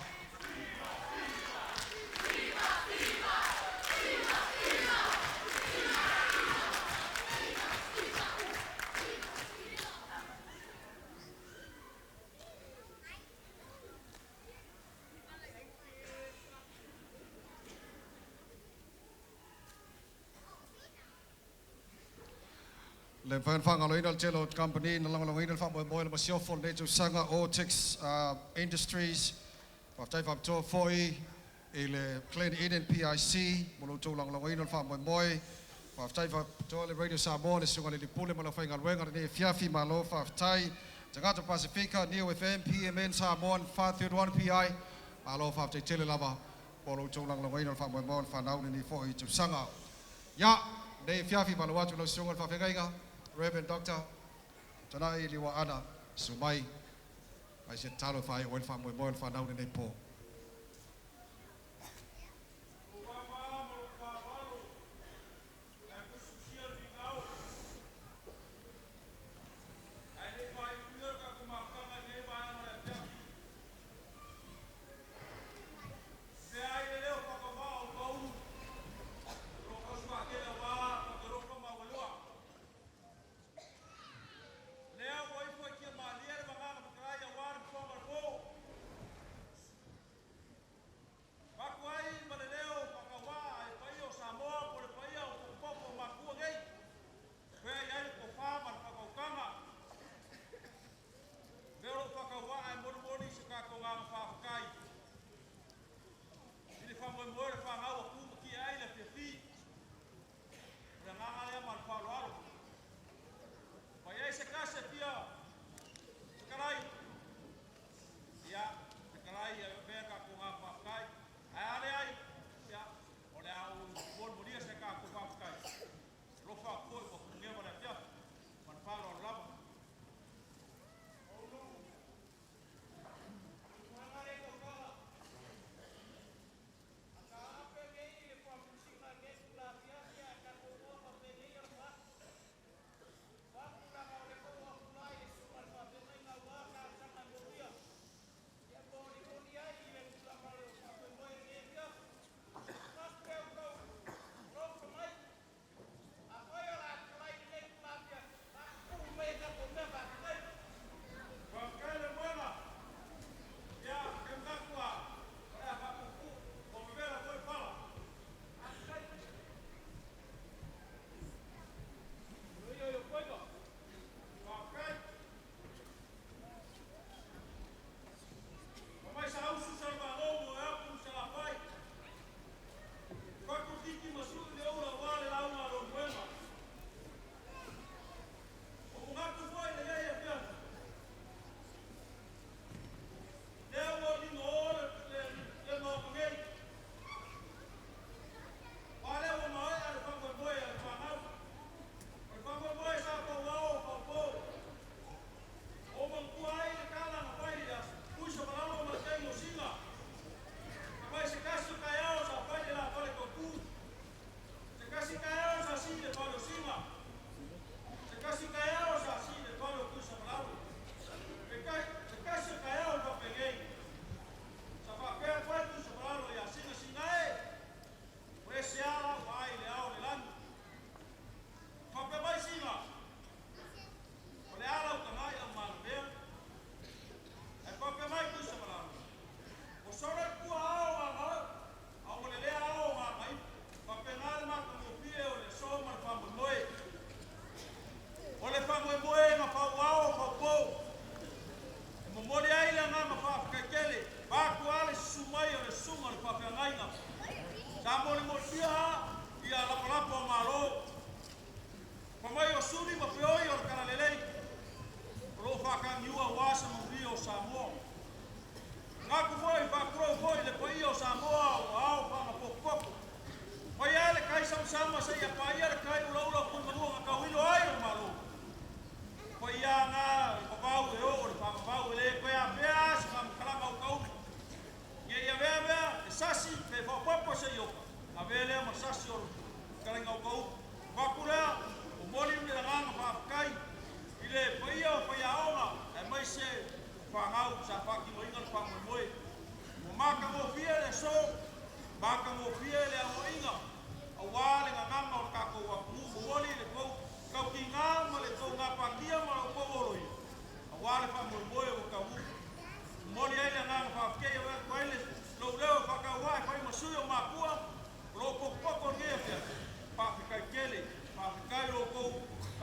Le mafai ona faagaloina le tele o kamupani na lagolagoina le faamoemoe o le Masiofo i lenei tausaga, Ortex Industries. Faafetai faapitoa foi i le Glen Eden PIC mo lo outou lagolagoina o le faamoemoe. Faafetai faapitoa le Radio Samoa, le Susuga i le Alii Pule ma le aufaigaluega i lenei afiafi. Malo faafetai. Tagata Pasifika, Niu FM, PMN Samoa 531 PI. Malo faafetai tele lava mo lo outou lagolagoina o le faamoemoe o le fanau i lenei foi tausaga. Ia, lenei afiafi malu atu lau susuga i le faafeagaiga, Reverend Doctor Tuna'i Liuaana, susu mai ai se tatalo e faaiu ai le faamoemoe o le fanau i lenei po.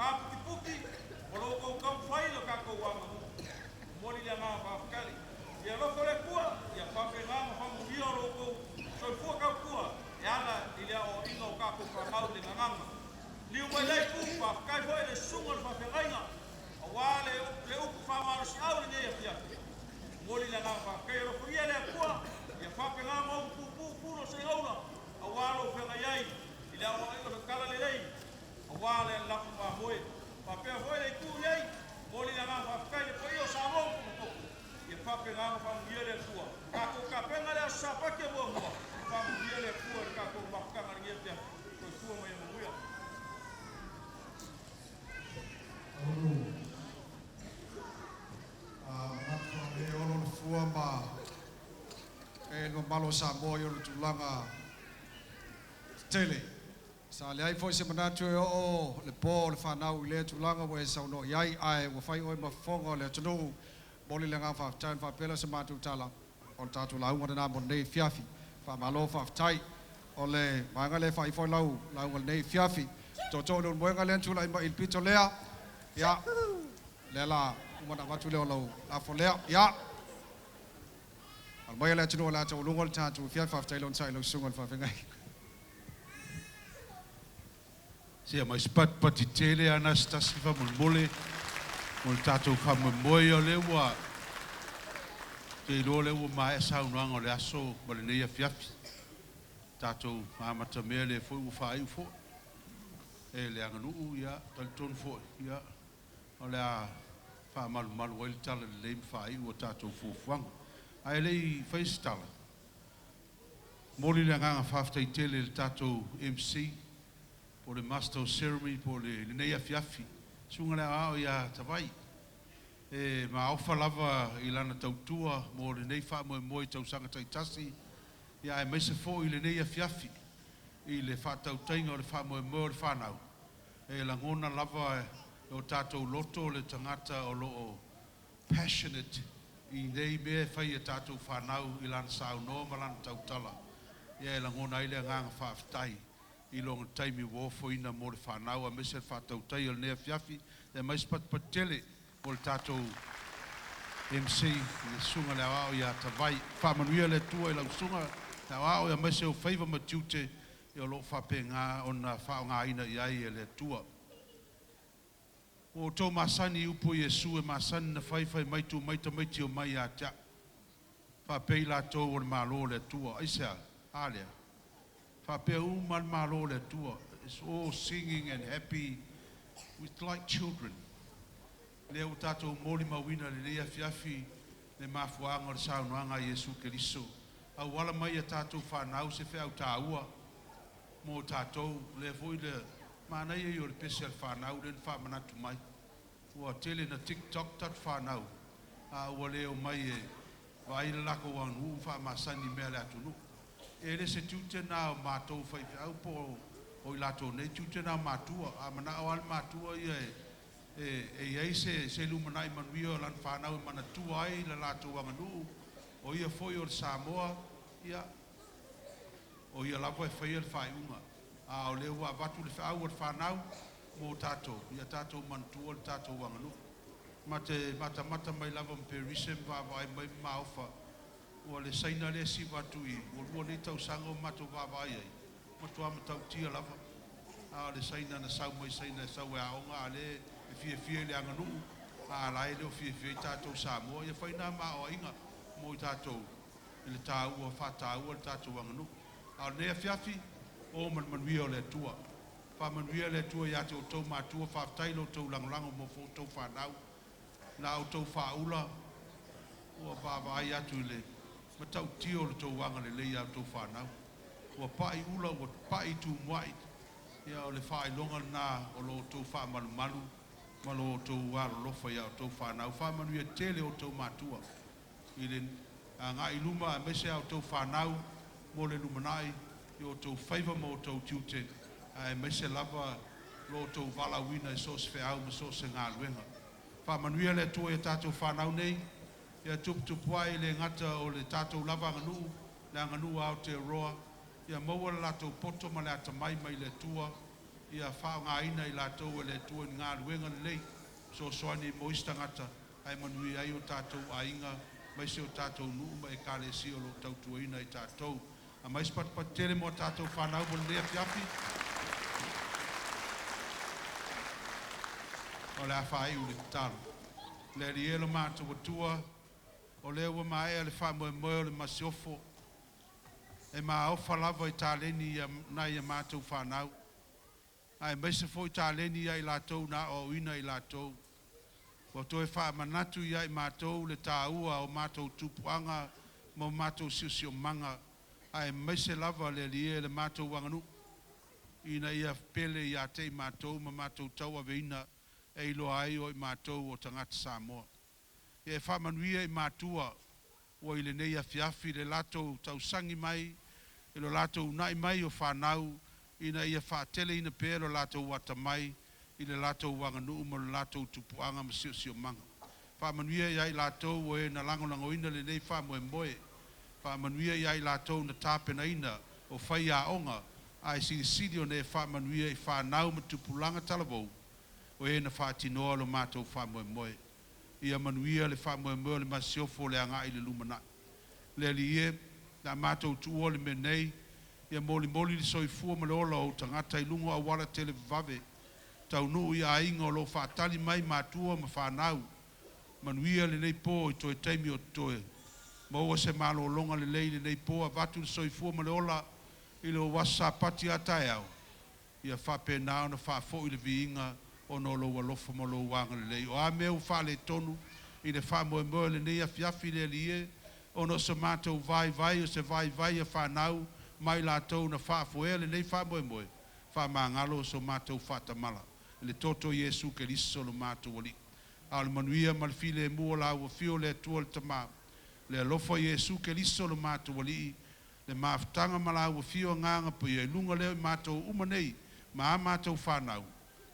Tapukipuki, o lo outou taumafai i lo tatou aganuu. Momoli le agaga faafetai. Ia alofa le Atua, ia faapena ma faamanuia lo outou soifua tautua e ala i le aoaoina o tatou fanau i le gagana. Liu mai lea itu, faafetai foi i le susuga i le faafeagaiga aua le, le upu faamalosiau i lenei afiafi. Momoli le agaga faafetai. Alofagia e le Atua, ia faapena ma upu puupuu puna o segaula aua lou feagai ai i le aoaoina o le talalelei aua le lafo mamoe. Faapea foi le itu i ai, momoli le agaga faafetai i le paia o Samoa ma potopoto, ia faapena ona faamanuia le Atua. Tatou tapena le Aso Sapati e muamua, faamanuia le Atua i le tatou mafutaga i lenei afiafi. Soifua ma ia manuia. Ulu. Manatu faale olo le fua ma e le mamalu o Samoa i ona tulaga tetele. Sa leai foi se manatu e oo le po o le fanau i lea tulaga ua e saunoa i ai, ae ua fai oe ma fofoga o le atunuu. Momoli le agaga faafetai ona faapea lea o se matou tala o le tatou lauga lena mo lenei afiafi. Faamalo faafetai. O le vaega lea e faaiu foi lau lauga i lenei afiafi. Tootoo Leulumoega lea na tulai mai i le pito lea. Ia, lea la uma ona avatu lea o lau lafo lea. Ia, alu maia le atunuu o le a taualuga le tatou afiafi. Faafetai le onosai i lau susuga i le faafeagai. Se mai se patipati tele Anastasi faamolemole mo le tatou faamoemoe o lea ua te iloa lea ua maea saunoaga o le aso ma lenei afiafi. Tatou amatamea lea foi ua faaiu foi e le aganuu ia talitonu foi ia o le a faamalumalu ai le tala lelei ma faaiu a tatou fuafuaga. Ae le i faia se tala, momoli le agaga faafetai tele i le tatou MC po o le Master of Ceremony po o le lenei afiafi, susuga i le Aoao ia Tavai, e maofa lava i lana tautua mo lenei faamoemoe i tausaga taitasi, ia aemaise foi i lenei afiafi i le faatautaiga o le faamoemoe o le fanau. E lagona lava e o tatou loto le tagata o loo passionate i nei mea e fai e tatou fanau i lana saunoa ma lana tautala. Ia e lagona ai le agaga faafetai i lona taimi ua ofoina mo le fanau aemaise le faatautaia o lenei afiafi. E aumai se patipati tele mo le tatou MC i le susuga i le Aoao ia Tavai. Faamanuia le Atua i lau susuga le Aoao aemaise ou faiva ma tiute o lo o faapena ona faaaogaina i ai e le Atua. Ua outou masani i upu a Iesu e masani ona fai, fai mai, “Tuu mai tamaiti e omai ia te a'u, faapea i latou o le Malo o le Atua.” Aisea? A lea, faapea uma le Malo o le Atua. It's all singing and happy with like children. Lea ua tatou molimauina i lenei afiafi le mafuaaga o le saunoaga a Iesu Keriso. Auala mai ia tatou fanau se feau tāua mo tatou. Lea foi le manaia ia o le pese a le fanau lea na faamanatu mai. Ua tele na TikTok tatou fanau, a ua le omai e vaai le latou aganuu ma faamasani i mea a le atunuu. E le se tiute lena o matou faifeau po o i latou nei, tiute na o matua. A manao lava le matua ia e i ai se lumanai manuia o lana fanau e manatua ai le latou aganuu, o ia foi o le Samoa, ia o ia lava e faia le faaiuga. A o lea ua avatu le feau a le fanau mo tatou, ia tatou manatua le tatou aganuu. Ma te matamata mai lava ma Perise ma vaavaai mai ma maofa ua le Saina lea e siva atu i ua lua nei tausaga o matou vaavaai ai, matua matautia lava. A o le Saina na sau mai Saina e sau e aoga, a lea e fiafia i le aganuu, a la e le o fiafia ai tatou Samoa. Ia fai na ma aoaiga mo i tatou i le taua faataua le tatou aganuu. A o lenei afiafi, o ma le manuia o le Atua. Faamanuia le Atua ia te outou matua, faafetai lo outou lagolago mo outou fanau. La outou faaula ua vaavaai atu i le matautia o le tou agalelei ia outou fanau. Ua pai ula ua pai tumuai, ia o le faailoga lena o lo outou faamalumalu ma lo outou alolofa ia outou fanau. Faamanuia tele outou matua i le agai i luma aemaise a outou fanau mo le lumanai i o outou faiva ma outou tiute, aemaise lava lo outou valaauina i so o se feau ma so o se galuega. Faamanuia le Atua ia tatou fanau nei, ia tuputupu ai le gata o le tatou lava aganuu, le aganuu a Aotearoa, ia maua le latou poto ma le atamai mai le Atua. Ia faaaogaina i latou e le Atua i ni galuega lelei, fesoasoani mo isi tagata, ae manuia ai o tatou aiga, aemaise o tatou nuu ma ekalesia o lo o tautuaina i tatou. Aumai se patupatu tele mo a tatou fanau mo lenei afiafi. O le a faaiu i le tatalo. Le Alii e lo matou Atua, o lea ua maea le faamoemoe o le Masiofo, e maofa lava i taleni ia nai a matou fanau, aemaise foi taleni ia i latou na aoaoina i latou. Ua toe faamanatu ia i matou le taua o matou tupuaga ma o matou siosiomaga, aemaise lava le Alii e le matou aganuu, ina ia pele ia te i matou ma matou tauaveina e iloa ai o i matou o tagata Samoa. Ia e faamanuia i matua ua i lenei afiafi le latou tausagi mai i lo latou uunai mai o fanau ina ia faateleina pea lo latou atamai i le latou aganuu ma lo latou tupuaga ma siosiomaga. Faamanuia ia i latou o e na lagolagoina lenei faamoemoe, faamanuia ia i latou na tapenaina o faiaoga, ae silisili ona e faamanuia i fanau ma tupulaga talavou o e na faatinoa lo matou faamoemoe. Ia manuia le faamoemoe o le Masiofo i le agai i le lumanai. Le Alii e, o le a matou tuua le mea nei, ia molimoli le soifua ma le ola o Ou tagata i luga o auala televavave, taunuu i aiga o lo o faatali mai matua ma fanau. Manuia lenei po i toe taimi o totoe, maua se malologa lelei i lenei po, avatu le soifua ma le ola i lou Aso Sapati a taeao, ia faapena ona faafoi le viiga ona o Lou alofa ma Lou agalelei. O a mea ua faaletonu i le faamoemoe o lenei afiafi le Alii e, ona o so matou vaivai o se vaivai a fanau ma i latou na faafoea lenei faamoemoe, faamagalo so matou faatamala i le Toto o Iesu Keriso lo matou Alii. A o le manuia ma le filemu o la ua afio le Atua le Tama, le alofa o Iesu Keriso lo matou Alii, le mafutaga ma la ua afio Agaga Paia, i luga lea o i matou uma nei ma a matou fanau,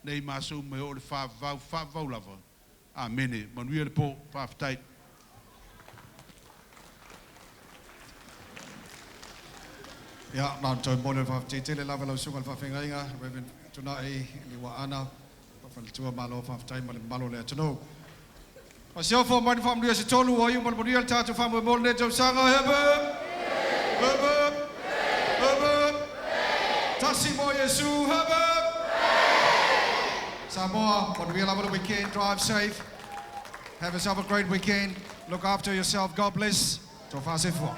nei ma aso uma e oo i le faavavau, faavavau lava. Amene. Manuia le po. Faafetai. Ia, na ona toe momoli o le faafetai tele lava i lau Susuga i le Faafeagaiga, Reverend Tunai Liuaana, faletua, malo faafetai ma le mamalu o le atunuu. Masiofo mai ni faamanuia se tolu ua iu ma le manuia le tatou faamoemoe o lenei tausaga. Hip hip! Hip hip! Hip hip! Tasi mo Iesu. Hip hip! Samoa, manuia lava le weekend. Drive safe. Have yourself a great weekend. Look after yourself. God bless. Tofa se fua.